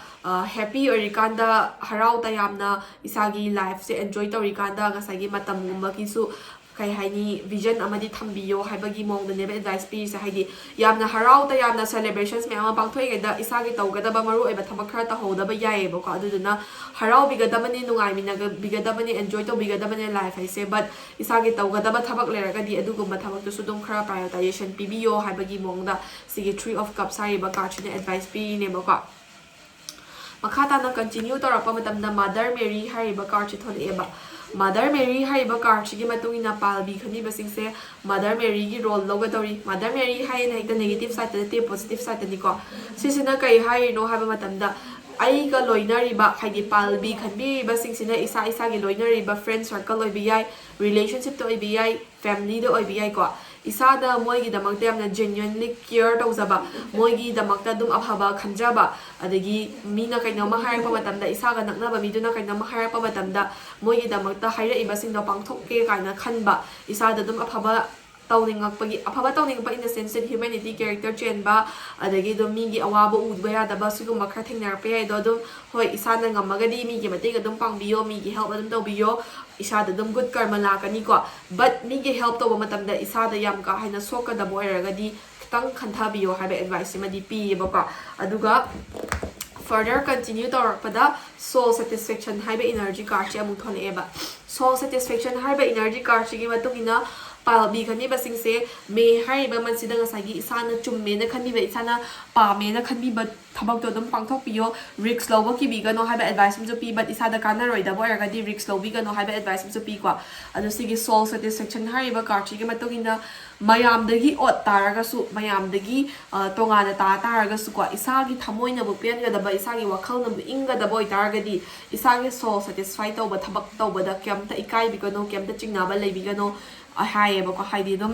ꯍꯦꯄꯤ ꯑꯣꯏꯔꯤꯀꯥꯟꯗ, ꯍꯔꯥꯎ ꯇꯌꯥꯝꯅ ꯏꯁꯥꯒꯤ ꯂꯥꯏꯐꯁꯦ ꯑꯦꯟꯖꯣꯏ ꯇꯧꯔꯤꯀꯥꯟꯗ ꯉꯁꯥꯏꯒꯤ ꯃꯇꯝꯒꯨꯝꯕꯒꯤꯁꯨ ꯀꯩ ꯍꯥꯏꯅꯤ, ꯚꯤꯖꯟ ꯑꯃꯗꯤ ꯊꯝꯕꯤꯌꯣ ꯍꯥꯏꯕꯒꯤ ꯃꯑꯣꯡꯗꯅꯦꯕ ꯑꯦꯗꯚꯥꯏꯁ ꯄꯤꯔꯤꯁꯦ꯫ ꯍꯥꯏꯗꯤ ꯌꯥꯝꯅ ꯍꯔꯥꯎ ꯇꯌꯥꯝꯅ celebrations ꯃꯌꯥꯝ ꯑꯃ ꯄꯥꯡꯊꯣꯛꯏꯉꯩꯗ ꯏꯁꯥꯒꯤ ꯇꯧꯒꯗꯕ ꯃꯔꯨꯑꯣꯏꯕ ꯊꯕꯛ ꯈꯔ ꯇꯧꯍꯧꯗꯕ ꯌꯥꯏꯌꯦꯕꯀꯣ꯫ ꯑꯗꯨꯗꯨꯅ ꯍꯔꯥꯎꯕꯤꯒꯗꯕꯅꯤ, ꯅꯨꯡꯉꯥꯏꯃꯤꯟꯅꯕꯤꯒꯗꯕꯅꯤ, ꯑꯦꯟꯖꯣꯏ ꯇꯧꯕꯤꯒꯗꯕꯅꯤ ꯂꯥꯏꯐ ꯍꯥꯏꯁꯦ꯫ ꯕꯠ ꯏꯁꯥꯒꯤ ꯇꯧꯒꯗꯕ ꯊꯕꯛ ꯂꯩꯔꯒꯗꯤ ꯑꯗꯨꯒꯨꯝꯕ ꯊꯕꯛꯇꯨꯁꯨ ꯑꯗꯨꯝ ꯈꯔ prioritization ꯄꯤꯕꯤꯌꯣ ꯍꯥꯏꯕꯒꯤ ꯃꯑꯣꯡꯗ ꯁꯤꯒꯤ Three of Cups ꯍꯥꯏꯔꯤꯕ ꯀꯥꯔꯠꯁꯤꯅ ꯑꯦꯗꯚꯥꯏꯁ ꯄꯤꯔꯤꯅꯦꯕꯀꯣ꯫ ꯃꯈꯥ ꯇꯥꯅ ꯀꯟꯇꯤꯅ꯭ꯌꯨ ꯇꯧꯔꯛꯄ ꯃꯇꯝꯗ Mother Mary ꯍꯥꯏꯔꯤꯕ ꯀꯥꯔꯠꯁꯦ ꯊꯣꯛꯂꯛꯑꯦꯕ꯫ Mother Mary ꯍꯥꯏꯔꯤꯕ ꯀꯥꯔꯠꯁꯤꯒꯤ ꯃꯇꯨꯡ ꯏꯟꯅ ꯄꯥꯜꯕꯤ ꯈꯟꯕꯤꯕꯁꯤꯡꯁꯦ Mother Maryꯒꯤ ꯔꯣꯜ ꯂꯧꯒꯗꯧꯔꯤ꯫ Mother Mary ꯍꯥꯏꯌꯦꯅ ꯍꯦꯛꯇ negative sideꯇ ꯅꯠꯇꯦ, positive sideꯇꯅꯤꯀꯣ꯫ ꯁꯤꯁꯤꯅ ꯀꯔꯤ ꯍꯥꯏꯔꯤꯅꯣ ꯍꯥꯏꯕ ꯃꯇꯝꯗ, ꯑꯩꯒ ꯂꯣꯏꯅꯔꯤꯕ, ꯍꯥꯏꯗꯤ ꯄꯥꯜꯕꯤ ꯈꯟꯕꯤꯔꯤꯕꯁꯤꯡꯁꯤꯅ ꯏꯁꯥ ꯏꯁꯥꯒꯤ ꯂꯣꯏꯅꯔꯤꯕ friend circle ꯑꯣꯏꯕ ꯌꯥꯏ, relationshipꯇ ꯑꯣꯏꯕ ꯌꯥꯏ, familyꯗ ꯑꯣꯏꯕ ꯌꯥꯏꯀꯣ꯫ ꯏꯁꯥꯗ ꯃꯣꯏꯒꯤꯗꯃꯛꯇ ꯌꯥꯝꯅ genuinely care ꯇꯧꯖꯕ, ꯃꯣꯏꯒꯤꯗꯃꯛꯇ ꯑꯗꯨꯝ ꯑꯐꯕ ꯈꯟꯖꯕ, ꯑꯗꯒꯤ ꯃꯤꯅ ꯀꯩꯅꯣꯝꯃ ꯍꯥꯏꯔꯛꯄ ꯃꯇꯝꯗ, ꯏꯁꯥꯒ ꯅꯛꯅꯕ ꯃꯤꯗꯨꯅ ꯀꯩꯅꯣꯝꯃ ꯍꯥꯏꯔꯛꯄ ꯃꯇꯝꯗ ꯃꯣꯏꯒꯤꯗꯃꯛꯇ ꯍꯥꯏꯔꯛꯏꯕꯁꯤꯡꯗꯣ ꯄꯥꯡꯊꯣꯛꯀꯦ ꯀꯥꯏꯅ ꯈꯟꯕ, ꯏꯁꯥꯗ ꯑꯗꯨꯝ ꯑꯐꯕ ꯇꯧꯅꯤꯡꯉꯛꯄꯒꯤ, ꯑꯐꯕ ꯇꯧꯅꯤꯡꯉꯛꯄ in the sense that humanity character ꯆꯦꯟꯕ, ꯑꯗꯒꯤ ꯑꯗꯨꯝ ꯃꯤꯒꯤ ꯑꯋꯥꯕ ꯎꯕ ꯌꯥꯗꯕ, ꯁꯤꯒꯨꯝꯕ ꯈꯔ ꯊꯦꯡꯅꯔꯛꯄ ꯌꯥꯏ꯫ ꯑꯗꯣ ꯑꯗꯨꯝ ꯍꯣꯏ, ꯏꯁꯥꯅ ꯉꯝꯃꯒꯗꯤ ꯃꯤꯒꯤ ꯃꯇꯦꯡ ꯑꯗꯨꯝ ꯄꯥꯡꯕꯤꯌꯣ, ꯃꯤꯒꯤ help ꯑꯗꯨꯝ ꯇꯧꯕꯤꯌꯣ, ꯏꯁꯥꯗ ꯑꯗꯨꯝ good karma ꯂꯥꯛꯀꯅꯤꯀꯣ꯫ But ꯃꯤꯒꯤ help ꯇꯧꯕ ꯃꯇꯝꯗ ꯏꯁꯥꯗ ꯌꯥꯝ ꯀꯥ ꯍꯦꯟꯅ ꯁꯣꯛꯀꯗꯕ ꯑꯣꯏꯔꯒꯗꯤ ꯈꯤꯇꯪ ꯈꯟꯊꯕꯤꯌꯣ ꯍꯥꯏꯕ ꯑꯦꯗꯚꯥꯏꯁ ꯑꯃꯗꯤ ꯄꯤꯌꯦꯕꯀꯣ꯫ ꯑꯗꯨꯒ Further continue ꯇꯧꯔꯛꯄꯗ soul satisfaction ꯍꯥꯏꯕ energy cardꯁꯦ ꯑꯃꯨꯛ ꯊꯣꯛꯂꯛꯑꯦꯕ꯫ Soul satisfaction ꯍꯥꯏꯕ energy cardꯁꯤꯒꯤ ꯃꯇꯨꯡ ꯏꯟꯅ ꯄꯥꯜꯕꯤꯒꯅꯤꯕꯁꯤꯡꯁꯦ, ꯃꯦ ꯍꯥꯏꯔꯤꯕ ꯃꯟꯁꯤꯗ ꯉꯁꯥꯏꯒꯤ ꯏꯁꯥꯅ ꯆꯨꯝꯃꯦꯅ ꯈꯟꯕꯤꯕ, ꯏꯁꯥꯅ ꯄꯥꯝꯃꯦꯅ ꯈꯟꯕꯤꯕ ꯊꯕꯛꯇꯣ ꯑꯗꯨꯝ ꯄꯥꯡꯊꯣꯛꯄꯤꯌꯣ꯫ Risk ꯂꯧꯕ ꯀꯤꯕꯤꯒꯅꯣ ꯍꯥꯏꯕ advice ꯑꯃꯁꯨ ꯄꯤ, but ꯏꯁꯥꯗ ꯀꯥꯟꯅꯔꯣꯏꯗꯕ ꯑꯣꯏꯔꯒꯗꯤ risk ꯂꯧꯕꯤꯒꯅꯣ ꯍꯥꯏꯕ advice ꯑꯃꯁꯨ ꯄꯤꯀꯣ꯫ ꯑꯗꯣ ꯁꯤꯒꯤ soul satisfaction ꯍꯥꯏꯔꯤꯕ cardꯁꯤꯒꯤ ꯃꯇꯨꯡ ꯏꯟꯅ ꯃꯌꯥꯝꯗꯒꯤ ꯑꯣꯠ ꯇꯥꯔꯒꯁꯨ, ꯃꯌꯥꯝꯗꯒꯤ ꯑ, ꯇꯣꯉꯥꯟꯅ ꯇꯥ ꯇꯥꯔꯒꯁꯨꯀꯣ, ꯏꯁꯥꯒꯤ ꯊꯃꯣꯏꯅꯕꯨ ꯄꯦꯟꯒꯗꯕ, ꯏꯁꯥꯒꯤ ꯋꯥꯈꯜꯅꯕꯨ ꯏꯪꯒꯗꯕ ꯑꯣꯏꯇꯥꯔꯒꯗꯤ, ꯏꯁꯥꯒꯤ soul satisfy ꯇꯧꯕ ꯊꯕꯛ ꯇꯧꯕꯗ ꯀꯩꯝꯇ ꯏꯀꯥꯏꯕꯤꯒꯅꯣ, ꯀꯩꯝꯇ ꯆꯤꯡꯅꯕ ꯂꯩꯕꯤꯒꯅꯣ, ꯑ, ꯍꯥꯏꯌꯦꯕꯀꯣ꯫ ꯍꯥꯏꯗꯤ ꯑꯗꯨꯝ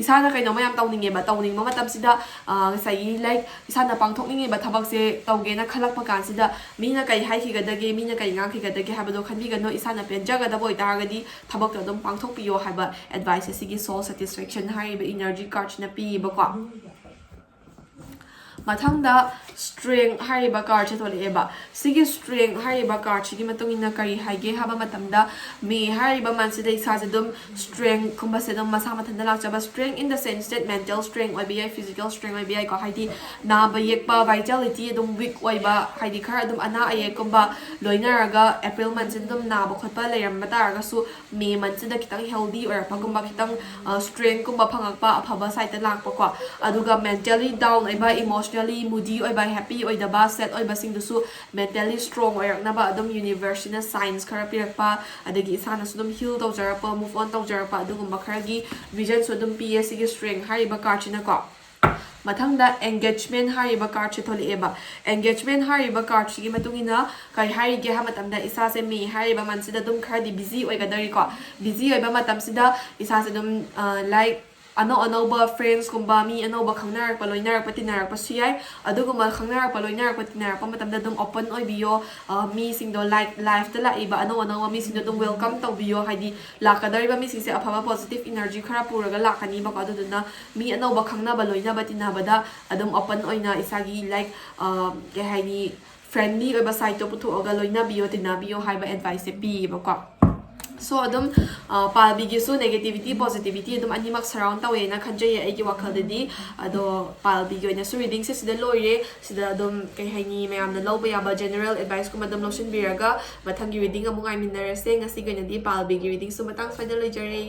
ꯏꯁꯥꯅ ꯀꯩꯅꯣꯝꯃ ꯌꯥꯝ ꯇꯧꯅꯤꯡꯉꯦꯕ, ꯇꯧꯅꯤꯡꯕ ꯃꯇꯝꯁꯤꯗ, ꯑ, ꯉꯁꯥꯏꯒꯤ, like, ꯏꯁꯥꯅ ꯄꯥꯡꯊꯣꯛꯅꯤꯡꯉꯤꯕ ꯊꯕꯛꯁꯦ ꯇꯧꯒꯦꯅ ꯈꯜꯂꯛꯄ ꯀꯥꯟꯁꯤꯗ ꯃꯤꯅ ꯀꯩ ꯍꯥꯏꯈꯤꯒꯗꯒꯦ, ꯃꯤꯅ ꯀꯩ ꯉꯥꯡꯈꯤꯒꯗꯒꯦ ꯍꯥꯏꯕꯗꯣ ꯈꯟꯕꯤꯒꯅꯣ꯫ ꯏꯁꯥꯅ ꯄꯦꯟꯖꯒꯗꯕ ꯑꯣꯏꯇꯥꯔꯒꯗꯤ ꯊꯕꯛꯇꯣ ꯑꯗꯨꯝ ꯄꯥꯡꯊꯣꯛꯄꯤꯌꯣ ꯍꯥꯏꯕ advice ꯑꯁꯤꯒꯤ soul satisfaction ꯍꯥꯏꯔꯤꯕ energy cardꯁꯤꯅ ꯄꯤꯌꯦꯕꯀꯣ꯫ ꯃꯊꯪꯗ Strength ꯍꯥꯏꯔꯤꯕ cardꯁꯦ ꯊꯣꯛꯂꯛꯑꯦꯕ꯫ ꯁꯤꯒꯤ Strength ꯍꯥꯏꯔꯤꯕ cardꯁꯤꯒꯤ ꯃꯇꯨꯡ ꯏꯟꯅ ꯀꯔꯤ ꯍꯥꯏꯒꯦ ꯍꯥꯏꯕ ꯃꯇꯝꯗ, ꯃꯦ ꯍꯥꯏꯔꯤꯕ ꯃꯟꯁꯤꯗ ꯏꯁꯥꯁꯦ ꯑꯗꯨꯝ strengthꯀꯨꯝꯕꯁꯦ ꯑꯗꯨꯝ ꯃꯁꯥ ꯃꯊꯟꯇ ꯂꯥꯛꯆꯕ, strength in the sense that mental strength ꯑꯣꯏꯕ ꯌꯥꯏ, physical strength ꯑꯣꯏꯕ ꯌꯥꯏꯀꯣ꯫ ꯍꯥꯏꯗꯤ ꯅꯥꯕ ꯌꯦꯛꯄ, vitality ꯑꯗꯨꯝ weak ꯑꯣꯏꯕ, ꯍꯥꯏꯗꯤ ꯈꯔ ꯑꯗꯨꯝ ꯑꯅꯥ ꯑꯌꯦꯛꯀꯨꯝꯕ ꯂꯣꯏꯅꯔꯒ April ꯃꯟꯁꯤꯗ ꯑꯗꯨꯝ ꯅꯥꯕ ꯈꯣꯠꯄ ꯂꯩꯔꯝꯕ ꯇꯥꯔꯒꯁꯨ, ꯃꯦ ꯃꯟꯁꯤꯗ ꯈꯤꯇꯪ healthy ꯑꯣꯏꯔꯛꯄꯒꯨꯝꯕ, ꯈꯤꯇꯪ strengthꯀꯨꯝꯕ ꯐꯪꯉꯛꯄ, ꯑꯐꯕ sideꯇ ꯂꯥꯛꯄꯀꯣ꯫ ꯑꯗꯨꯒ mentally down ꯑꯣꯏꯕ, emotionally moody ꯑꯣꯏꯕ, happy ꯑꯣꯏꯗꯕ, sad ꯑꯣꯏꯕꯁꯤꯡꯗꯨꯁꯨ mentally strong ꯑꯣꯏꯔꯛꯅꯕ ꯑꯗꯨꯝ universeꯁꯤꯅ signs ꯈꯔ ꯄꯤꯔꯛꯄ, ꯑꯗꯒꯤ ꯏꯁꯥꯅꯁꯨ ꯑꯗꯨꯝ heal ꯇꯧꯖꯔꯛꯄ, move on ꯇꯧꯖꯔꯛꯄ, ꯑꯗꯨꯒꯨꯝꯕ ꯈꯔꯒꯤ visionꯁꯨ ꯑꯗꯨꯝ ꯄꯤꯌꯦ ꯁꯤꯒꯤ Strength ꯍꯥꯏꯔꯤꯕ cardꯁꯤꯅꯀꯣ꯫ ꯃꯊꯪꯗ Engagement ꯍꯥꯏꯔꯤꯕ cardꯁꯦ ꯊꯣꯛꯂꯛꯑꯦꯕ꯫ Engagement ꯍꯥꯏꯔꯤꯕ cardꯁꯤꯒꯤ ꯃꯇꯨꯡ ꯏꯟꯅ ꯀꯔꯤ ꯍꯥꯏꯔꯤꯒꯦ ꯍꯥꯏꯕ ꯃꯇꯝꯗ, ꯏꯁꯥꯁꯦ ꯃꯦ ꯍꯥꯏꯔꯤꯕ ꯃꯟꯁꯤꯗ ꯑꯗꯨꯝ ꯈꯔꯗꯤ busy ꯑꯣꯏꯒꯗꯧꯔꯤꯀꯣ꯫ Busy ꯑꯣꯏꯕ ꯃꯇꯝꯁꯤꯗ ꯏꯁꯥꯁꯦ ꯑꯗꯨꯝ, ꯑ, like, ꯑꯅꯧ ꯑꯅꯧꯕ friendsꯀꯨꯝꯕ, ꯃꯤ ꯑꯅꯧꯕ ꯈꯪꯅꯔꯛꯄ, ꯂꯣꯏꯅꯔꯛꯄ, ꯇꯤꯟꯅꯔꯛꯄꯁꯨ ꯌꯥꯏ꯫ ꯑꯗꯨꯒꯨꯝꯕ ꯈꯪꯅꯔꯛꯄ, ꯂꯣꯏꯅꯔꯛꯄ, ꯇꯤꯟꯅꯔꯛꯄ ꯃꯇꯝꯗ ꯑꯗꯨꯝ open ꯑꯣꯏꯕꯤꯌꯣ꯫ ꯑ, ꯃꯤꯁꯤꯡꯗꯣ, like, lifeꯇ ꯂꯥꯛꯏꯕ ꯑꯅꯧ ꯑꯅꯧꯕ ꯃꯤꯁꯤꯡꯗꯣ ꯑꯗꯨꯝ welcome ꯇꯧꯕꯤꯌꯣ꯫ ꯍꯥꯏꯗꯤ ꯂꯥꯛꯀꯗꯧꯔꯤꯕ ꯃꯤꯁꯤꯡꯁꯦ ꯑꯐꯕ positive energy ꯈꯔ ꯄꯨꯔꯒ ꯂꯥꯛꯀꯅꯤꯕꯀꯣ꯫ ꯑꯗꯨꯗꯨꯅ ꯃꯤ ꯑꯅꯧꯕ ꯈꯪꯅꯕ, ꯂꯣꯏꯅꯕ, ꯇꯤꯟꯅꯕꯗ ꯑꯗꯨꯝ open ꯑꯣꯏꯅ ꯏꯁꯥꯒꯤ, like, ꯑ, ꯀꯩ ꯍꯥꯏꯅꯤ, friendly ꯑꯣꯏꯕ sideꯇꯣ ꯄꯨꯊꯣꯛꯑꯒ ꯂꯣꯏꯅꯕꯤꯌꯣ, ꯇꯤꯟꯅꯕꯤꯌꯣ ꯍꯥꯏꯕ adviceꯁꯦ ꯄꯤꯌꯦꯕꯀꯣ꯫ So ꯑꯗꯨꯝ ꯄꯥꯜꯕꯤꯒꯤꯁꯨ negativity positivity ꯑꯗꯨꯝ ꯑꯅꯤꯃꯛ surround ꯇꯧꯋꯦꯅ ꯈꯟꯖꯩꯌꯦ ꯑꯩꯒꯤ ꯋꯥꯈꯜꯗꯗꯤ꯫ ꯑꯗꯣ ꯄꯥꯜꯕꯤꯒꯤ ꯑꯣꯏꯅꯁꯨ readingꯁꯦ ꯁꯤꯗ ꯂꯣꯏꯔꯦ꯫ ꯁꯤꯗ ꯑꯗꯨꯝ ꯀꯩ ꯍꯥꯏꯅꯤ, ꯃꯌꯥꯝꯅ ꯂꯧꯕ ꯌꯥꯕ general adviceꯀꯨꯝꯕ ꯑꯗꯨꯝ ꯂꯧꯁꯤꯟꯕꯤꯔꯒ ꯃꯊꯪꯒꯤ reading ꯑꯃꯨꯛ ꯉꯥꯏꯃꯤꯟꯅꯔꯁꯦ꯫ ꯉꯁꯤꯒꯤ ꯑꯣꯏꯅꯗꯤ ꯄꯥꯜꯕꯤꯒꯤ readingꯁꯨ ꯃꯇꯥꯡ ꯁ꯭ꯋꯥꯏꯗ ꯂꯣꯏꯖꯔꯦ꯫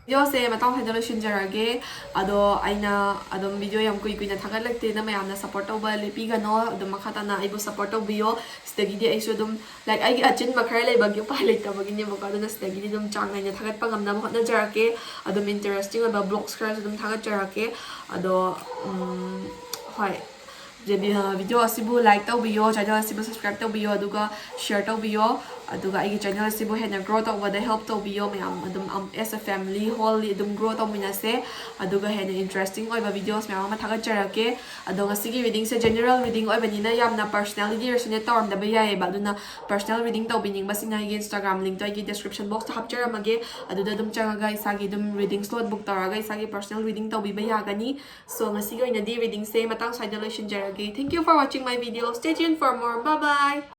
Videoꯁꯦ ꯃꯇꯥꯡ ꯁ꯭ꯋꯥꯏꯗ ꯂꯣꯏꯁꯤꯟꯖꯔꯒꯦ꯫ ꯑꯗꯣ ꯑꯩꯅ ꯑꯗꯨꯝ video ꯌꯥꯝ ꯀꯨꯏ ꯀꯨꯏꯅ ꯊꯥꯒꯠꯂꯛꯇꯦꯅ ꯃꯌꯥꯝꯅ support ꯇꯧꯕ ꯂꯦꯞꯄꯤꯒꯅꯣ꯫ ꯑꯗꯨꯝ ꯃꯈꯥ ꯇꯥꯅ ꯑꯩꯕꯨ support ꯇꯧꯕꯤꯌꯣ꯫ ꯁꯤꯗꯒꯤꯗꯤ ꯑꯩꯁꯨ ꯑꯗꯨꯝ, like, ꯑꯩꯒꯤ ꯑꯆꯤꯟꯕ ꯈꯔ ꯂꯩꯕꯒꯤ ꯎꯄꯥꯏ ꯂꯩꯇꯕꯒꯤꯅꯦꯕꯀꯣ꯫ ꯑꯗꯨꯅ ꯁꯤꯗꯒꯤꯗꯤ ꯑꯗꯨꯝ ꯆꯥꯡ ꯅꯥꯏꯅ ꯊꯥꯒꯠꯄ ꯉꯝꯅꯕ ꯍꯣꯠꯅꯖꯔꯛꯀꯦ꯫ ꯑꯗꯨꯝ interesting ꯑꯣꯏꯕ vlogs ꯈꯔꯁꯨ ꯑꯗꯨꯝ ꯊꯥꯒꯠꯆꯔꯛꯀꯦ꯫ ꯑꯗꯣ ꯎꯝ, ꯍꯣꯏ, video ꯑꯁꯤꯕꯨ like ꯇꯧꯕꯤꯌꯣ, channel ꯑꯁꯤꯕꯨ subscribe ꯇꯧꯕꯤꯌꯣ, ꯑꯗꯨꯒ share ꯇꯧꯕꯤꯌꯣ꯫ ꯑꯗꯨꯒ ꯑꯩꯒꯤ channel ꯑꯁꯤꯕꯨ ꯍꯦꯟꯅ grow ꯇꯧꯕꯗ help ꯇꯧꯕꯤꯌꯣ꯫ ꯃꯌꯥꯝ ꯑꯗꯨꯝ, um, as a family wholly ꯑꯗꯨꯝ grow ꯇꯧꯃꯤꯟꯅꯁꯦ꯫ ꯑꯗꯨꯒ ꯍꯦꯟꯅ interesting ꯑꯣꯏꯕ videos ꯃꯌꯥꯝ ꯑꯃ ꯊꯥꯒꯠꯆꯔꯛꯀꯦ꯫ ꯑꯗꯣ ꯉꯁꯤꯒꯤ readingꯁꯦ general reading ꯑꯣꯏꯕꯅꯤꯅ ꯌꯥꯝꯅ personally resonate ꯇꯧꯔꯝꯗꯕ ꯌꯥꯏꯌꯦꯕ꯫ ꯑꯗꯨꯅ personal reading ꯇꯧꯕꯤꯅꯤꯡꯕꯁꯤꯡꯅ ꯑꯩꯒꯤ Instagram linkꯇꯣ ꯑꯩꯒꯤ description boxꯇ ꯍꯥꯞꯆꯔꯝꯃꯒꯦ꯫ ꯑꯗꯨꯗ ꯑꯗꯨꯝ ꯆꯪꯉꯒ ꯏꯁꯥꯒꯤ ꯑꯗꯨꯝ reading slot book ꯇꯧꯔꯒ ꯏꯁꯥꯒꯤ personal reading ꯇꯧꯕꯤꯕ ꯌꯥꯒꯅꯤ꯫ So ꯉꯁꯤꯒꯤ ꯑꯣꯏꯅꯗꯤ readingꯁꯦ ꯃꯇꯥꯡ ꯁ꯭ꯋꯥꯏꯗ ꯂꯣꯏꯁꯤꯟꯖꯔꯒꯦ꯫ Thank you for watching my video. Stay tuned for more. Bye bye.